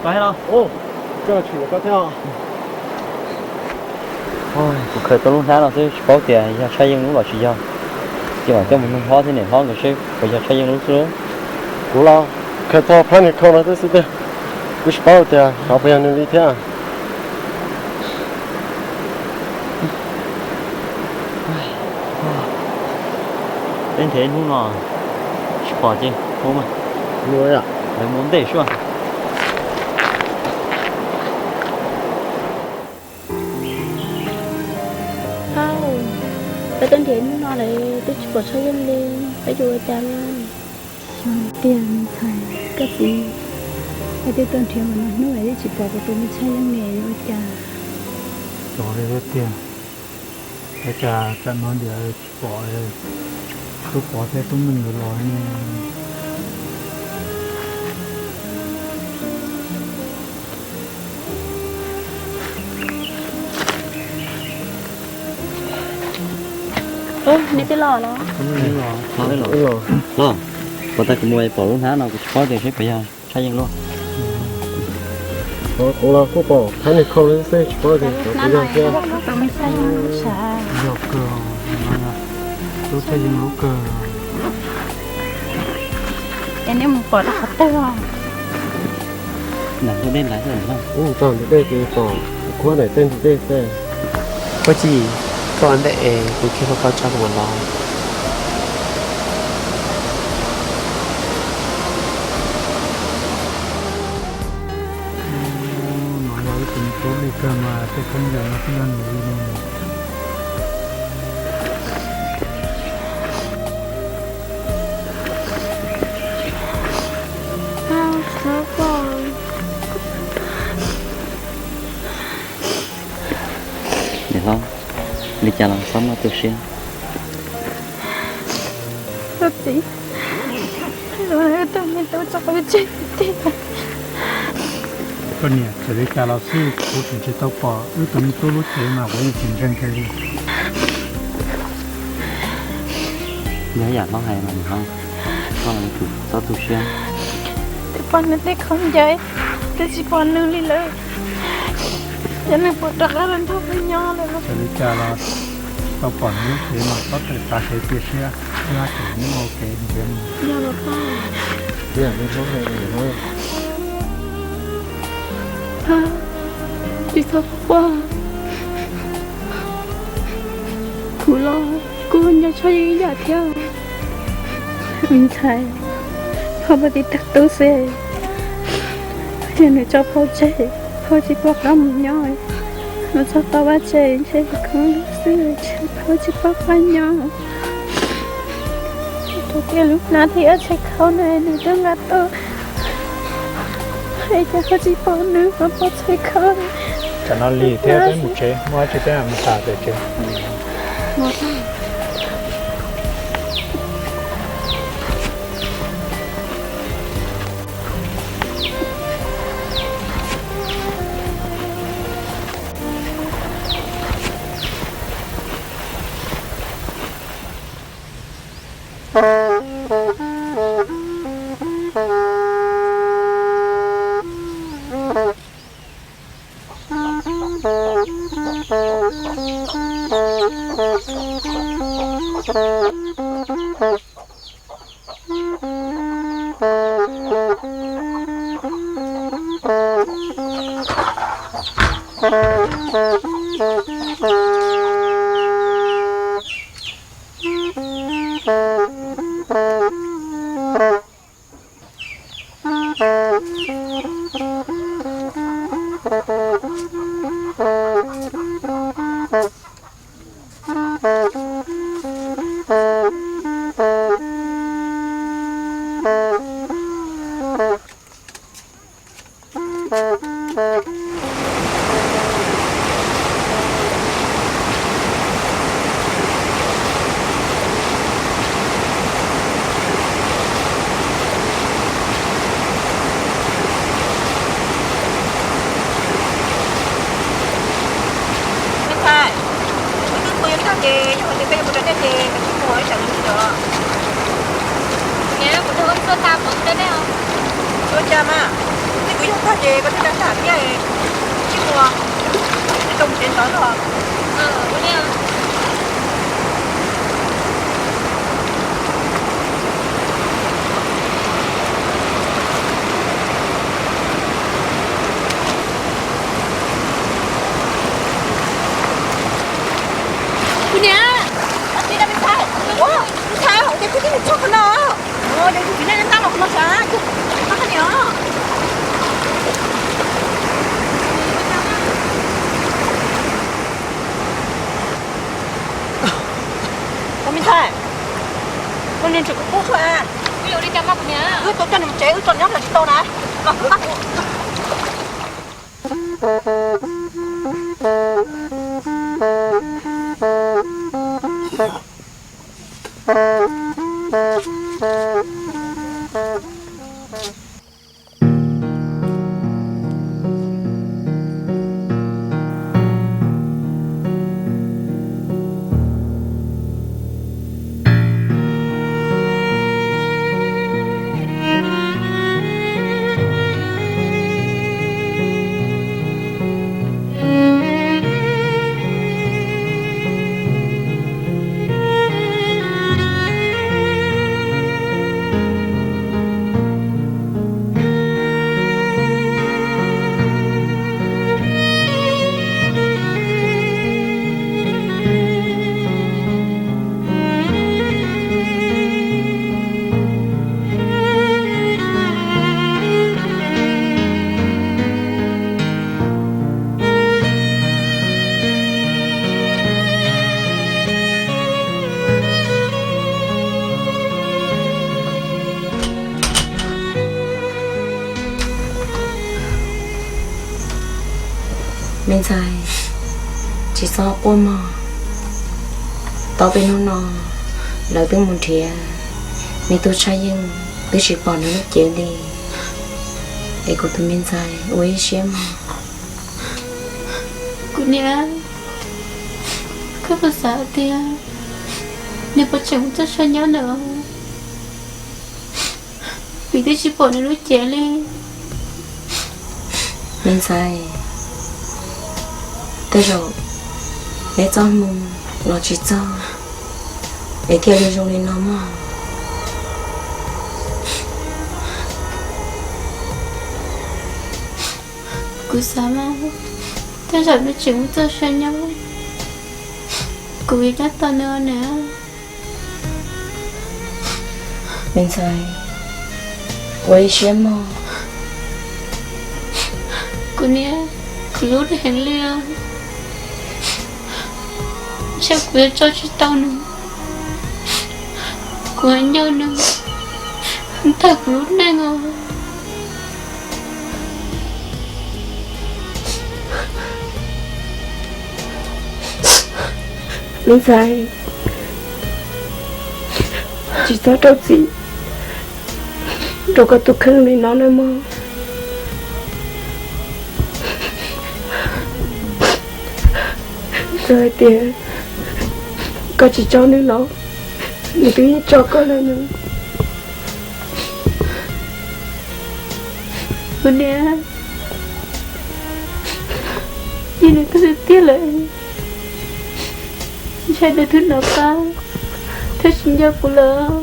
Koj thiab los? Kuv khaws tau lub hnab no xwb tsis paub tias yog Tshaj Yeej lub los tsis yog. Ces mam coj mus nug hlob thiab niam hlob nkawd seb puas yog Tshaj Yeej lub xwb. Kuv los khaws tau phab niag khau no xwb tiag, kuv tsis paub tias xyov puas yog nws li thiab. Peb nrhiav ib hnub no tsis pom ces hu mas, lawv mus ntej sua. Peb twb nrhiav ib hnub no lawm twb tsis pom Tshaj Yeej li, peb yuav ua cas no? Tiag ntxhais, koj txiv, peb twb tuaj nrhiav mas no hnub es twb tsis pom kuv tus me Tshaj Yeej li, yuav ua cas? Xyov li thiab tiag, ua cas tsam no ntiav tsis pom Tub Pov thiab Tub Meej nkawd los ne? Neb twb los los? Los, puas tas kuv mus pom lub hnab no kuv tsis paub tias seb puas yog Tshaj Yeej lub. Kuv los kuj pom phab niag khau xwb tsis paub tias puas yog thiab. Yog kawg, lub Tshaj Yeej lub kawg. Es nej mus pom rau qhov twg os? Nram ntug dej ntawd, ub, txog ntug dej ces pom kuv daim tej ntug dej xwb. Koj tsis, koj ua ntej es kuv tsis hlub koj tso kuv mam los. No yog ib tug me tub li kawg mas tej khaub ncaws no twb yog nws li ne. Niam hlob, li cas los txhob muaj tu siab. Koj niam, txawm li cas los xij kuv tseem tsis tau pom wb tus me tub lub cev mas kuv yeej tsis ntseeg kiag li. Yog yam hlob hais mas niam hlob, koj txhob tu siab. Twb pom nws tej khaub ncaws, twb tsis pom nws li lawm. Ces nws puas rov qab los nrog peb nyob lawm? Txawm li cas los tau pom nws lub cev mas txhob txawm xav kev cia siab, wb tseem muaj kev nrhiav mus. Tsis txhob quaj, kuv los kuv nco Tshaj Yeej ib yam thiab. Me ntxhais, phauj pab tib tug tub xwb, yog nws tso phauj tseg, phauj tsis pom qab mus nyob, nws txog tau vaj tse ntshe khwv xwb, phauj tsis pom qab nyob. Rau tias lub hnab thiab txhais khau no nws twb nqa tuaj, es cas koj tsis pom nws, koj pom txhais khau. Tsam no lig thiab, peb mus tsev, muaj dab tsi peb mam mus tham pem tsev. Me ntxhais, wb twb mus yuav tag ces yog hais tias koj yuav mus rau nej ces koj tsis mus ib tsam li os. Niam, kuv nrog koj tuaj tag kuv mus rau nej os. Ua cas mas, nej Yog tag ces koj tsis tau tham thiab, tsis mus, tsis tau mus tsev ntawd los. Kuv niam, ua, kuv ntshai hauv ces kuv twb mus txog qhov no, ces kuv txiv neej tab los qhov no sav, kuv qab niam. Ua me ntxhais, ua niag ntshai kuv qub xwb, wb tau coj nws mus tsev, wb tso nyob los tsis tau na. Me ntxhais, tsis txhob quaj mog. Tau peb hnub no lawv twb mus nrhiav me tub tshaj yeej, twb tsis pom nws lub cev li. Es kuv tus me ntxhais ua ib siab mog. Kuv niam, koj puas xav tias nws puas tseem mus txoj sia nyob ntawd? Vim twb tsis pom nws lub cev li. Me ntxhais, tej zaum neb txoj hmoo los tsis txog es thiaj li zoo li no mog. Kuv xav mas tej zaum nws tseem mus txoj sia nyob, kuv yuav nyob tos nws os niam. Me ntxhais, ua ib siab mog. Kuv niam, kuv hlub nws heev li os. Ntshe kuv yuav tso tsis tau nws, kuv yuav nco nws tag kuv lub neej os. Me ntxhais, tsis txhob rau txim rau koj tus kheej li no nawb mog. Txawm hais tias koj tsis tso nws los, nws twb yeej tso koj lawm nawb. Kuv niam, yog nws tuag tiag tiag lawm, ntshai nws tus nom pab thiaj tsis nco kuv lawm.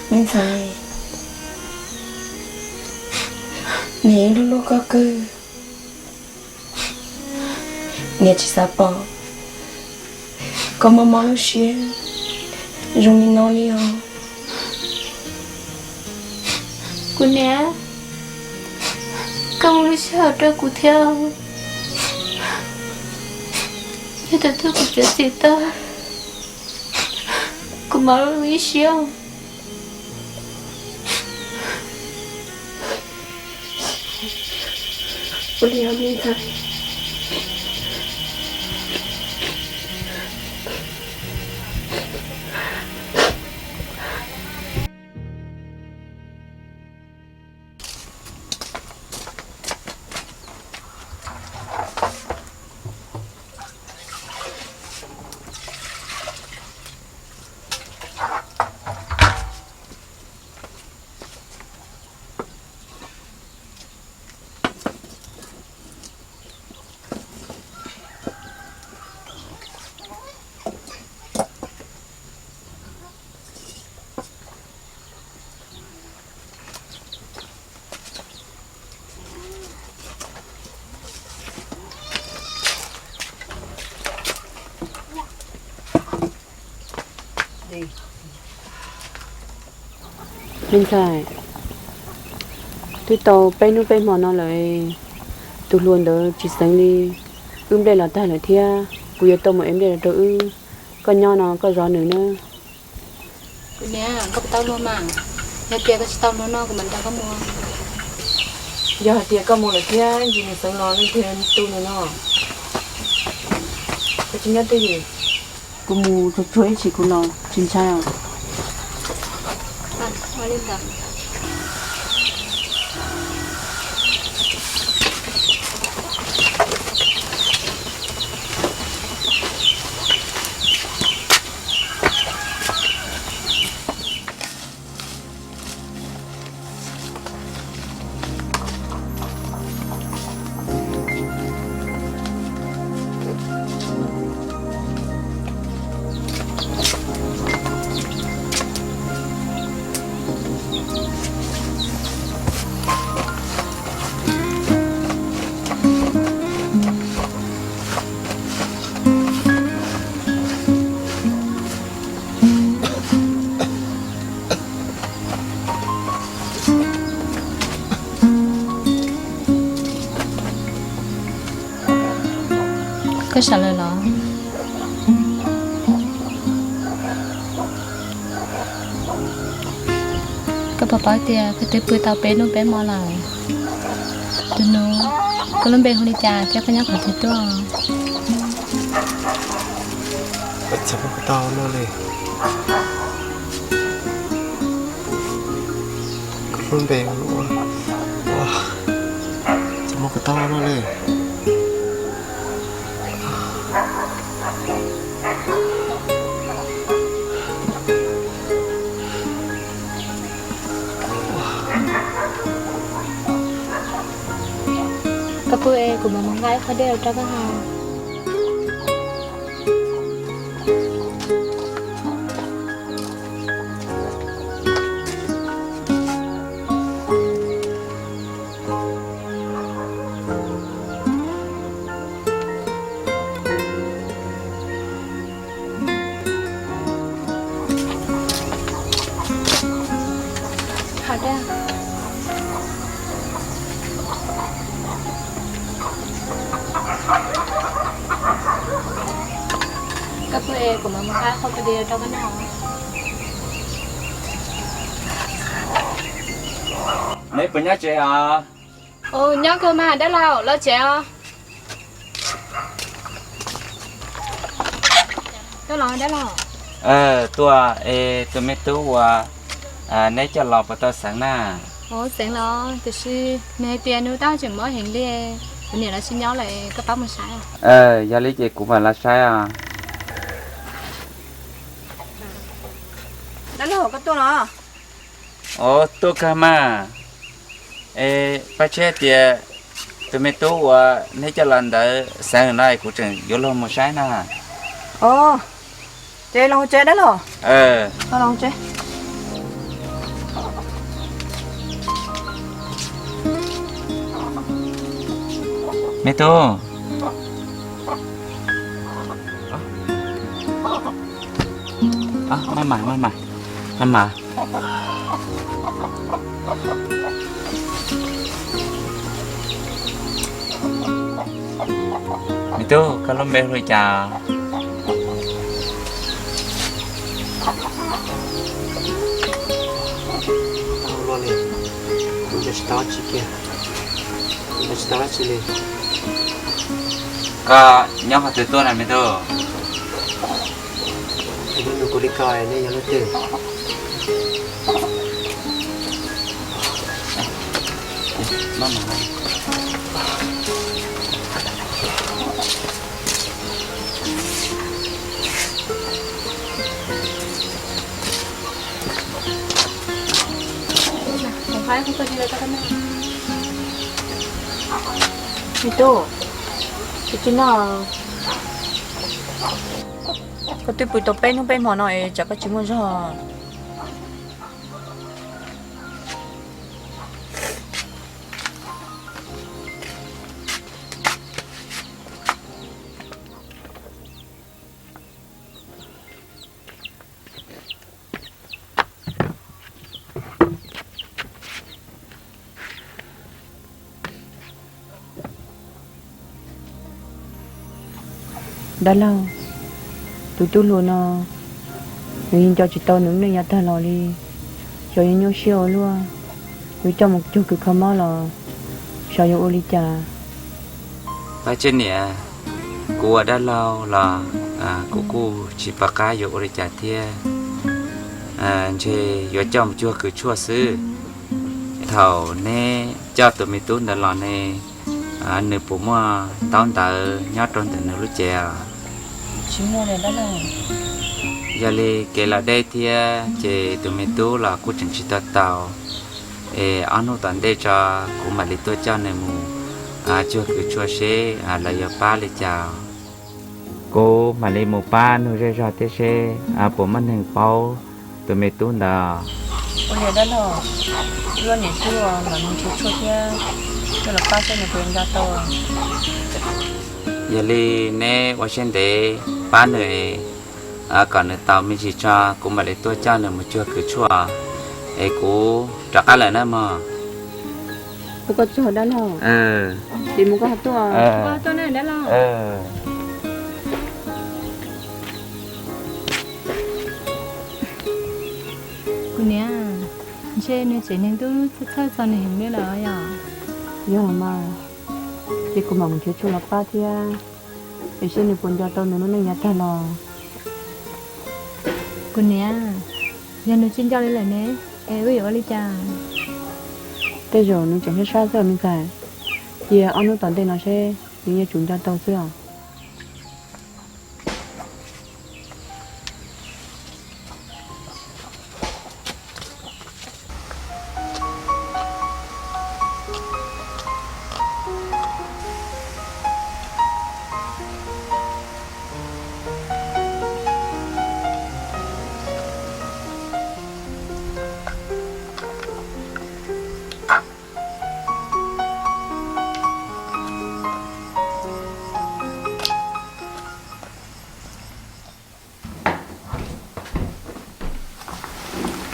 Me ntxhais, niam hlub hlub koj kawg. Niam tsis xav pom koj mob mob lub siab zoo li no li os. Kuv niam, koj ua lub sij hawm rau kuv thiab. Yog tias thaum kuv txiav txim tag, kuv mam li ib siab. Ua li os me ntxhais. Me ntxhais, twb tau peb hnub peb hmo no lawm, tus hluas ntawd tsis xeev li, wb nplej los tag lawm thiab, kuv yuav tau mus ev nplej los rau wb. Koj nyob no koj zov nws nawb. Kuv niam, koj puas tau luag mas? Yog tias koj tsis tau luag no kuv mam nrog koj mus. Yog hais tias koj mus lawm thiab ntsis nws xeev los leej twg tu nws no? Koj tsis nyob twj ywm, kuv mus tsuag tsuag ib chim kuv los tsis ntshai os. Koj sawv lawm los? Koj puas paub tias koj twb pw tau peb hnub peb hmo lawm? Tus nus, koj lub npe hu li cas thiab koj nyob qhov twg tuaj? Txhob muab kuv tau no li. Koj lub npe ua, txhob muab kuv tau no li. Koj pw es kuv mam mus nqa ib qho dej los rau koj haus. Koj pw es kuv mam mus nqa qhov koj dej rau koj noj. Neb puas nyob tsev os? Nyob kawg mas dab laug, los tsev os. Tuaj es tus me tub uas neb coj los puas tau xeev na? Xeev los tiam sis nws hais tias nws tab tseem mob heev li, kuv niam lawv tsis nyob lawm, koj pab mus saib. Yog li ces kuv mam los saib os. Dab laug, koj tuaj los? Ov, tuaj kawg mas. Es Paj Tshiab tias tus me tub uas neb coj los ntawd xeev no es kuv tseem yuav luag mus saib na. Ov, ces los tsev dab laug. Me tub, maj mam, maj mam, maj mam. Me tub, koj lub npe hu li cas? Tsis tau dab tsi kiag, tsis tau dab tsi li. Koj nyob qhov twg tuaj na me tub? Nws kuv li ko, nej yog leej twg? Me tub, koj tsis noj, koj twb pw tau peb hnub peb hmo no es tsam koj tsis muaj zog. Dab laug, tus tub hluas no, nws yeej nco tsis tau nws lub neej yav tag los li. Xyov yuav nyuaj siab ua luaj, yuav coj mus cuag kws kho mob los xyov yuav ua li cas. Pab Tswb niam, kuv ua dab laug los kuv kuj tsis pom qab yuav ua li cas thiab. Ntshe yuav coj mus cuag kws tshuaj xwb. Thaum neb coj tus me tub ntawd los ne, nws puas muaj ntaub ntawv nyob rau ntawm nws lub cev os? Tsis muaj li dab laug. Yog li kev los deb thiab ces tus me tub los kuj tseem tsis tau tau. Es ob hnub tom ntej tso kuv mam li tuaj coj nws mus cuag kws tshuaj seb lawv yuav pab li cas. Kuv mam li mus pab nug zej zog thiab seb puas muaj neeg paub tus me tub ntawd. Ua li dab laug, wb niam tij mam mus nrhiav tshuaj thiab coj los pab seb nws puas nco tau. Yog li neb ua siab ntev pab nws kom nws tau me ntsis tso, kuv mam li tuaj coj nws mus cuag kws tshuaj, es kuv rov qab lawm na mog. Ua koj tsaug dab laug. Ces mus koj ho tuaj. Koj ho tuaj na dab laug. Kuv niam, ntshe nws tsev neeg twb txhawj txhawj txog nws heev li lawm yom? Yog los mas, ces kuv mam mus nrhiav tshuaj los pab thiab, es seb nws puas nco tau nws lub neej yav tag los. Kuv niam, yog nws tsis nco li lawm ne, es wb yuav ua li cas? Tej zaum nws tseem sab sab xwb os me ntxhais. Cia ob hnub tom ntej no seb nws yuav tsum nco tau xwb os.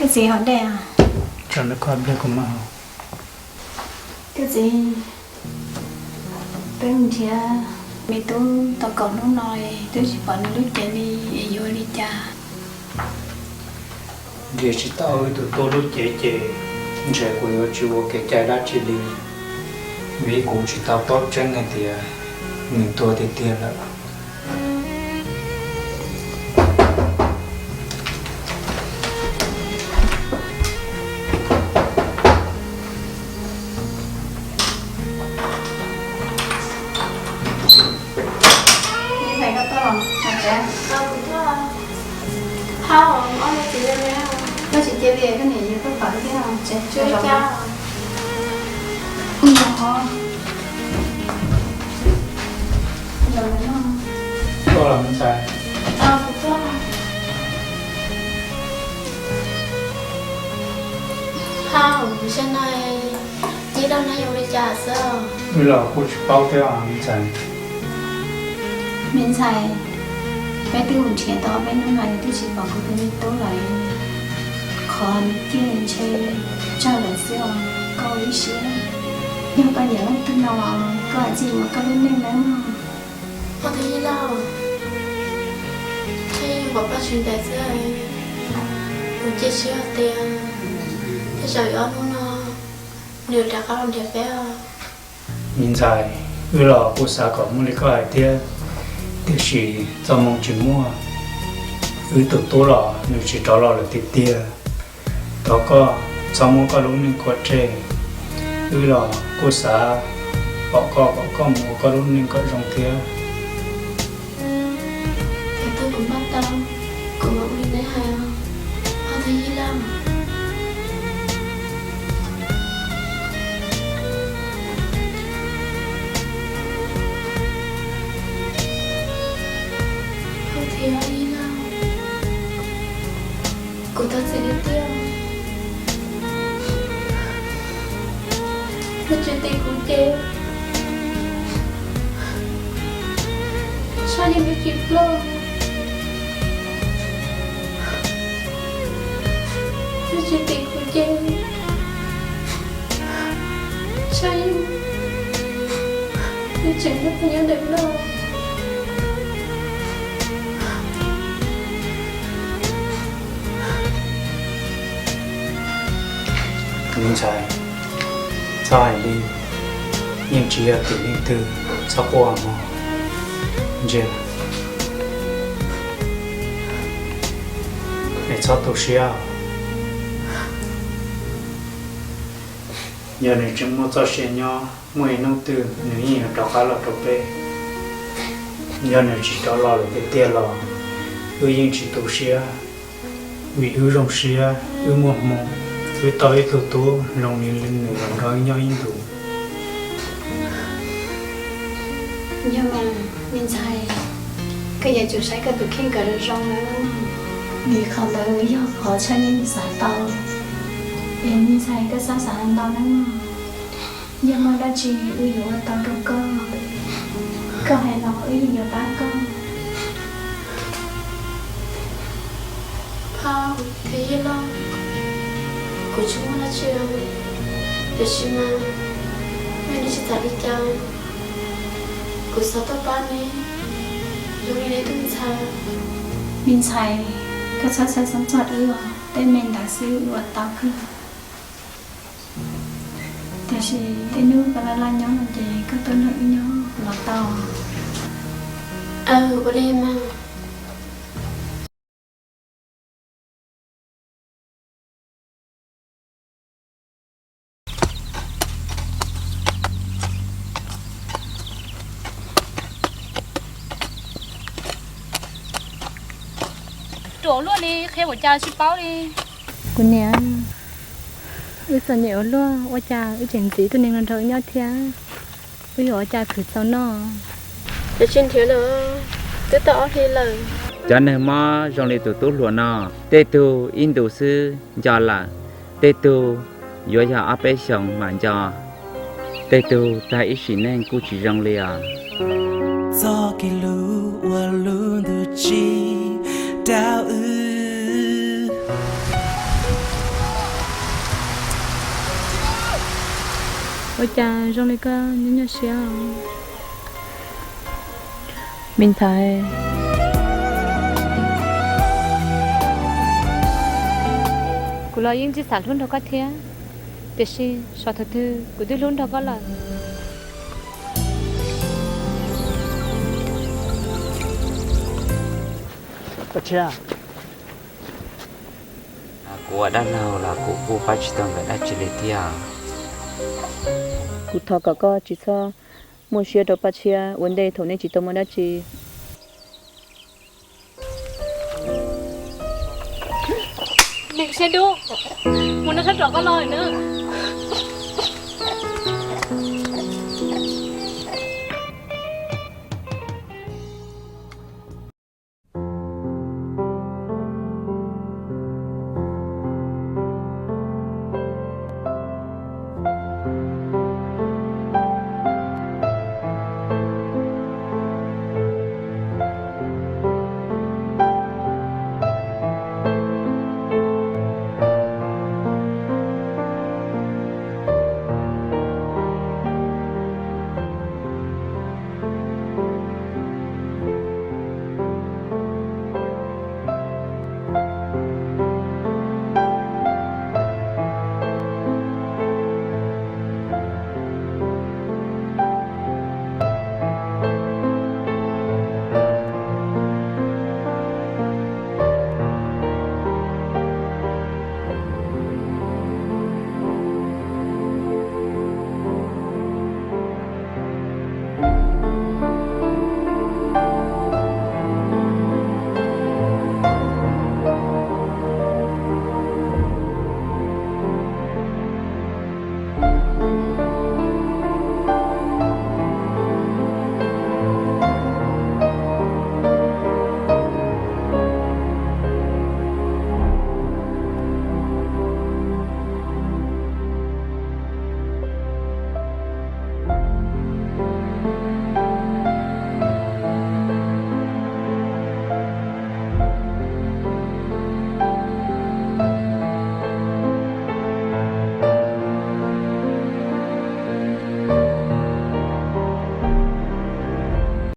Koj txiv, hau dej. Koj txiv, peb mus nrhiav me tub tau kaum hnub no es twb tsis pom nws lub cev li, es yuav li cas? Nrhiav tsis tau wb tus tub lub cev ces ntshe kuv yuav tsis ua kev cai dab tsi li, vim kuv tsis tau paub tseeb hais tias nws tuag tiag tiag lawm. Koj tsis cia li koj niam yus tuaj pab thiab. Hau, ntshe no neb dag neb yuav ua li cas xwb? Wb los kuj tsis paub thiab me ntxhais. Me ntxhais, peb twb mus nrhiav tau ob peb hnub no twb tsis pom kuv tus me tub lawm. Qhov nws ciaj ntshe tsawg lawm xwb os, koj ua ib siab. Yog koj nyiam leej twg no los koj hais txij mus koj lub neej nawb mog. Pog Thaj Yij Lauj, thiaj yog pom poj tsis ntev xwb, kuv cia siab tias tej zaum ob hnub no nws rov qab los nrhiav peb os. Me ntxhais, wb los kuj xav kom muaj li koj hais thiab, tiam sis txoj hmoo tsis muaj. Wb tus tub los nws tsis rov los lawm tiag tiag. Thov koj txhob muab koj lub neej khuam tseg, wb los kuj xav pom koj kom koj mus ua koj lub neej kom zoo thiab. Thaum twg kuv npaj tau, kuv mam ua li neb hais os, Pog Thaj Yij Lauj. Pog Thaj Yij Lauj, kuv thov txim tiag tiag. Nws tsis tim kuv ces tshaj yeej nws tsis ploj. Nws tsis tim kuv ces tshaj yeej nws tseem nyob tau nyob ntawm no. Ntxhais, txhob hais li, yeej tsis yog tim leej twg, txhob quaj mog. Ntsia, es txhob tu siab. Yog nws tseem muaj txoj sia nyob, muaj ib hnub twg nws yeej yuav rov qab los rau peb. Yog nws tsis rov los lawm tiag tiag los wb yeej tsis tu siab, vim wb zoo siab, wb muaj hmoo, wb tau ib tug tub zoo li nws los nrog wb nyob ib ntus. Yog mas, me ntxhais, koj yuav tsum saib koj tus kheej kom zoo zoo na. Vim qhov ntawd yog qhov tshaj yeej xav tau. Es me ntxhais, koj txhob xav ntau na. Yog muaj dab tsi wb yuav ua tau rau koj. Koj hais los wb yeej yuav pab koj. Phauj thiab yawg loj, kuv tsis muaj dab tsi, tiam sis mas nej tsis txhob li cas, kuv xav tuaj pab neb zoo li neb tus ntxhais. Me ntxhais, koj txhob xav txog wb os, tej me ntawd xwb wb ua tau kawg. Tiam sis tej hnub koj laj laj nyob no ces koj tuaj nrog wb nyob los tau. Aw, ua li mas. Ruam luaj li, qhia ua cas tsis paub li. Kuv niam, wb txom nyem ua luaj, ua cas wb tseem ntxiv tus neeg no nrog wb nyob thiab? Wb yuav ua cas khwv txaus noj? Cov tsis nrhiav lawm, twb tau ob hlis lawm. Cov neeg mob zoo li tus tub hluas no, tej tug ib ntus xwb nco lawm, tej tug yuav yog ob peb xyoos mam nco, tej tug tag ib sim neej kuj tsis zoo li os. Txoj kev hlub ua lub ntuj tsis rau wb. Ua cas zoo li koj nyuaj nyuaj siab os? Me ntxhais, kuv los yeej tsis xav hlub nrog koj thiab, tiam sis xyov thaum twg kuv twb hlub nrog koj lawm. Kuv ua dab laug los kuv kuj pab tsis tau nkawd dab tsi li thiab. Kuv thov kom koj tsis txhob muaj siab rau Paj Tshiab ua ntej thaum nej tsis tau muaj dab tsi. Neeg siab dub, mus no txhob rov qab los na.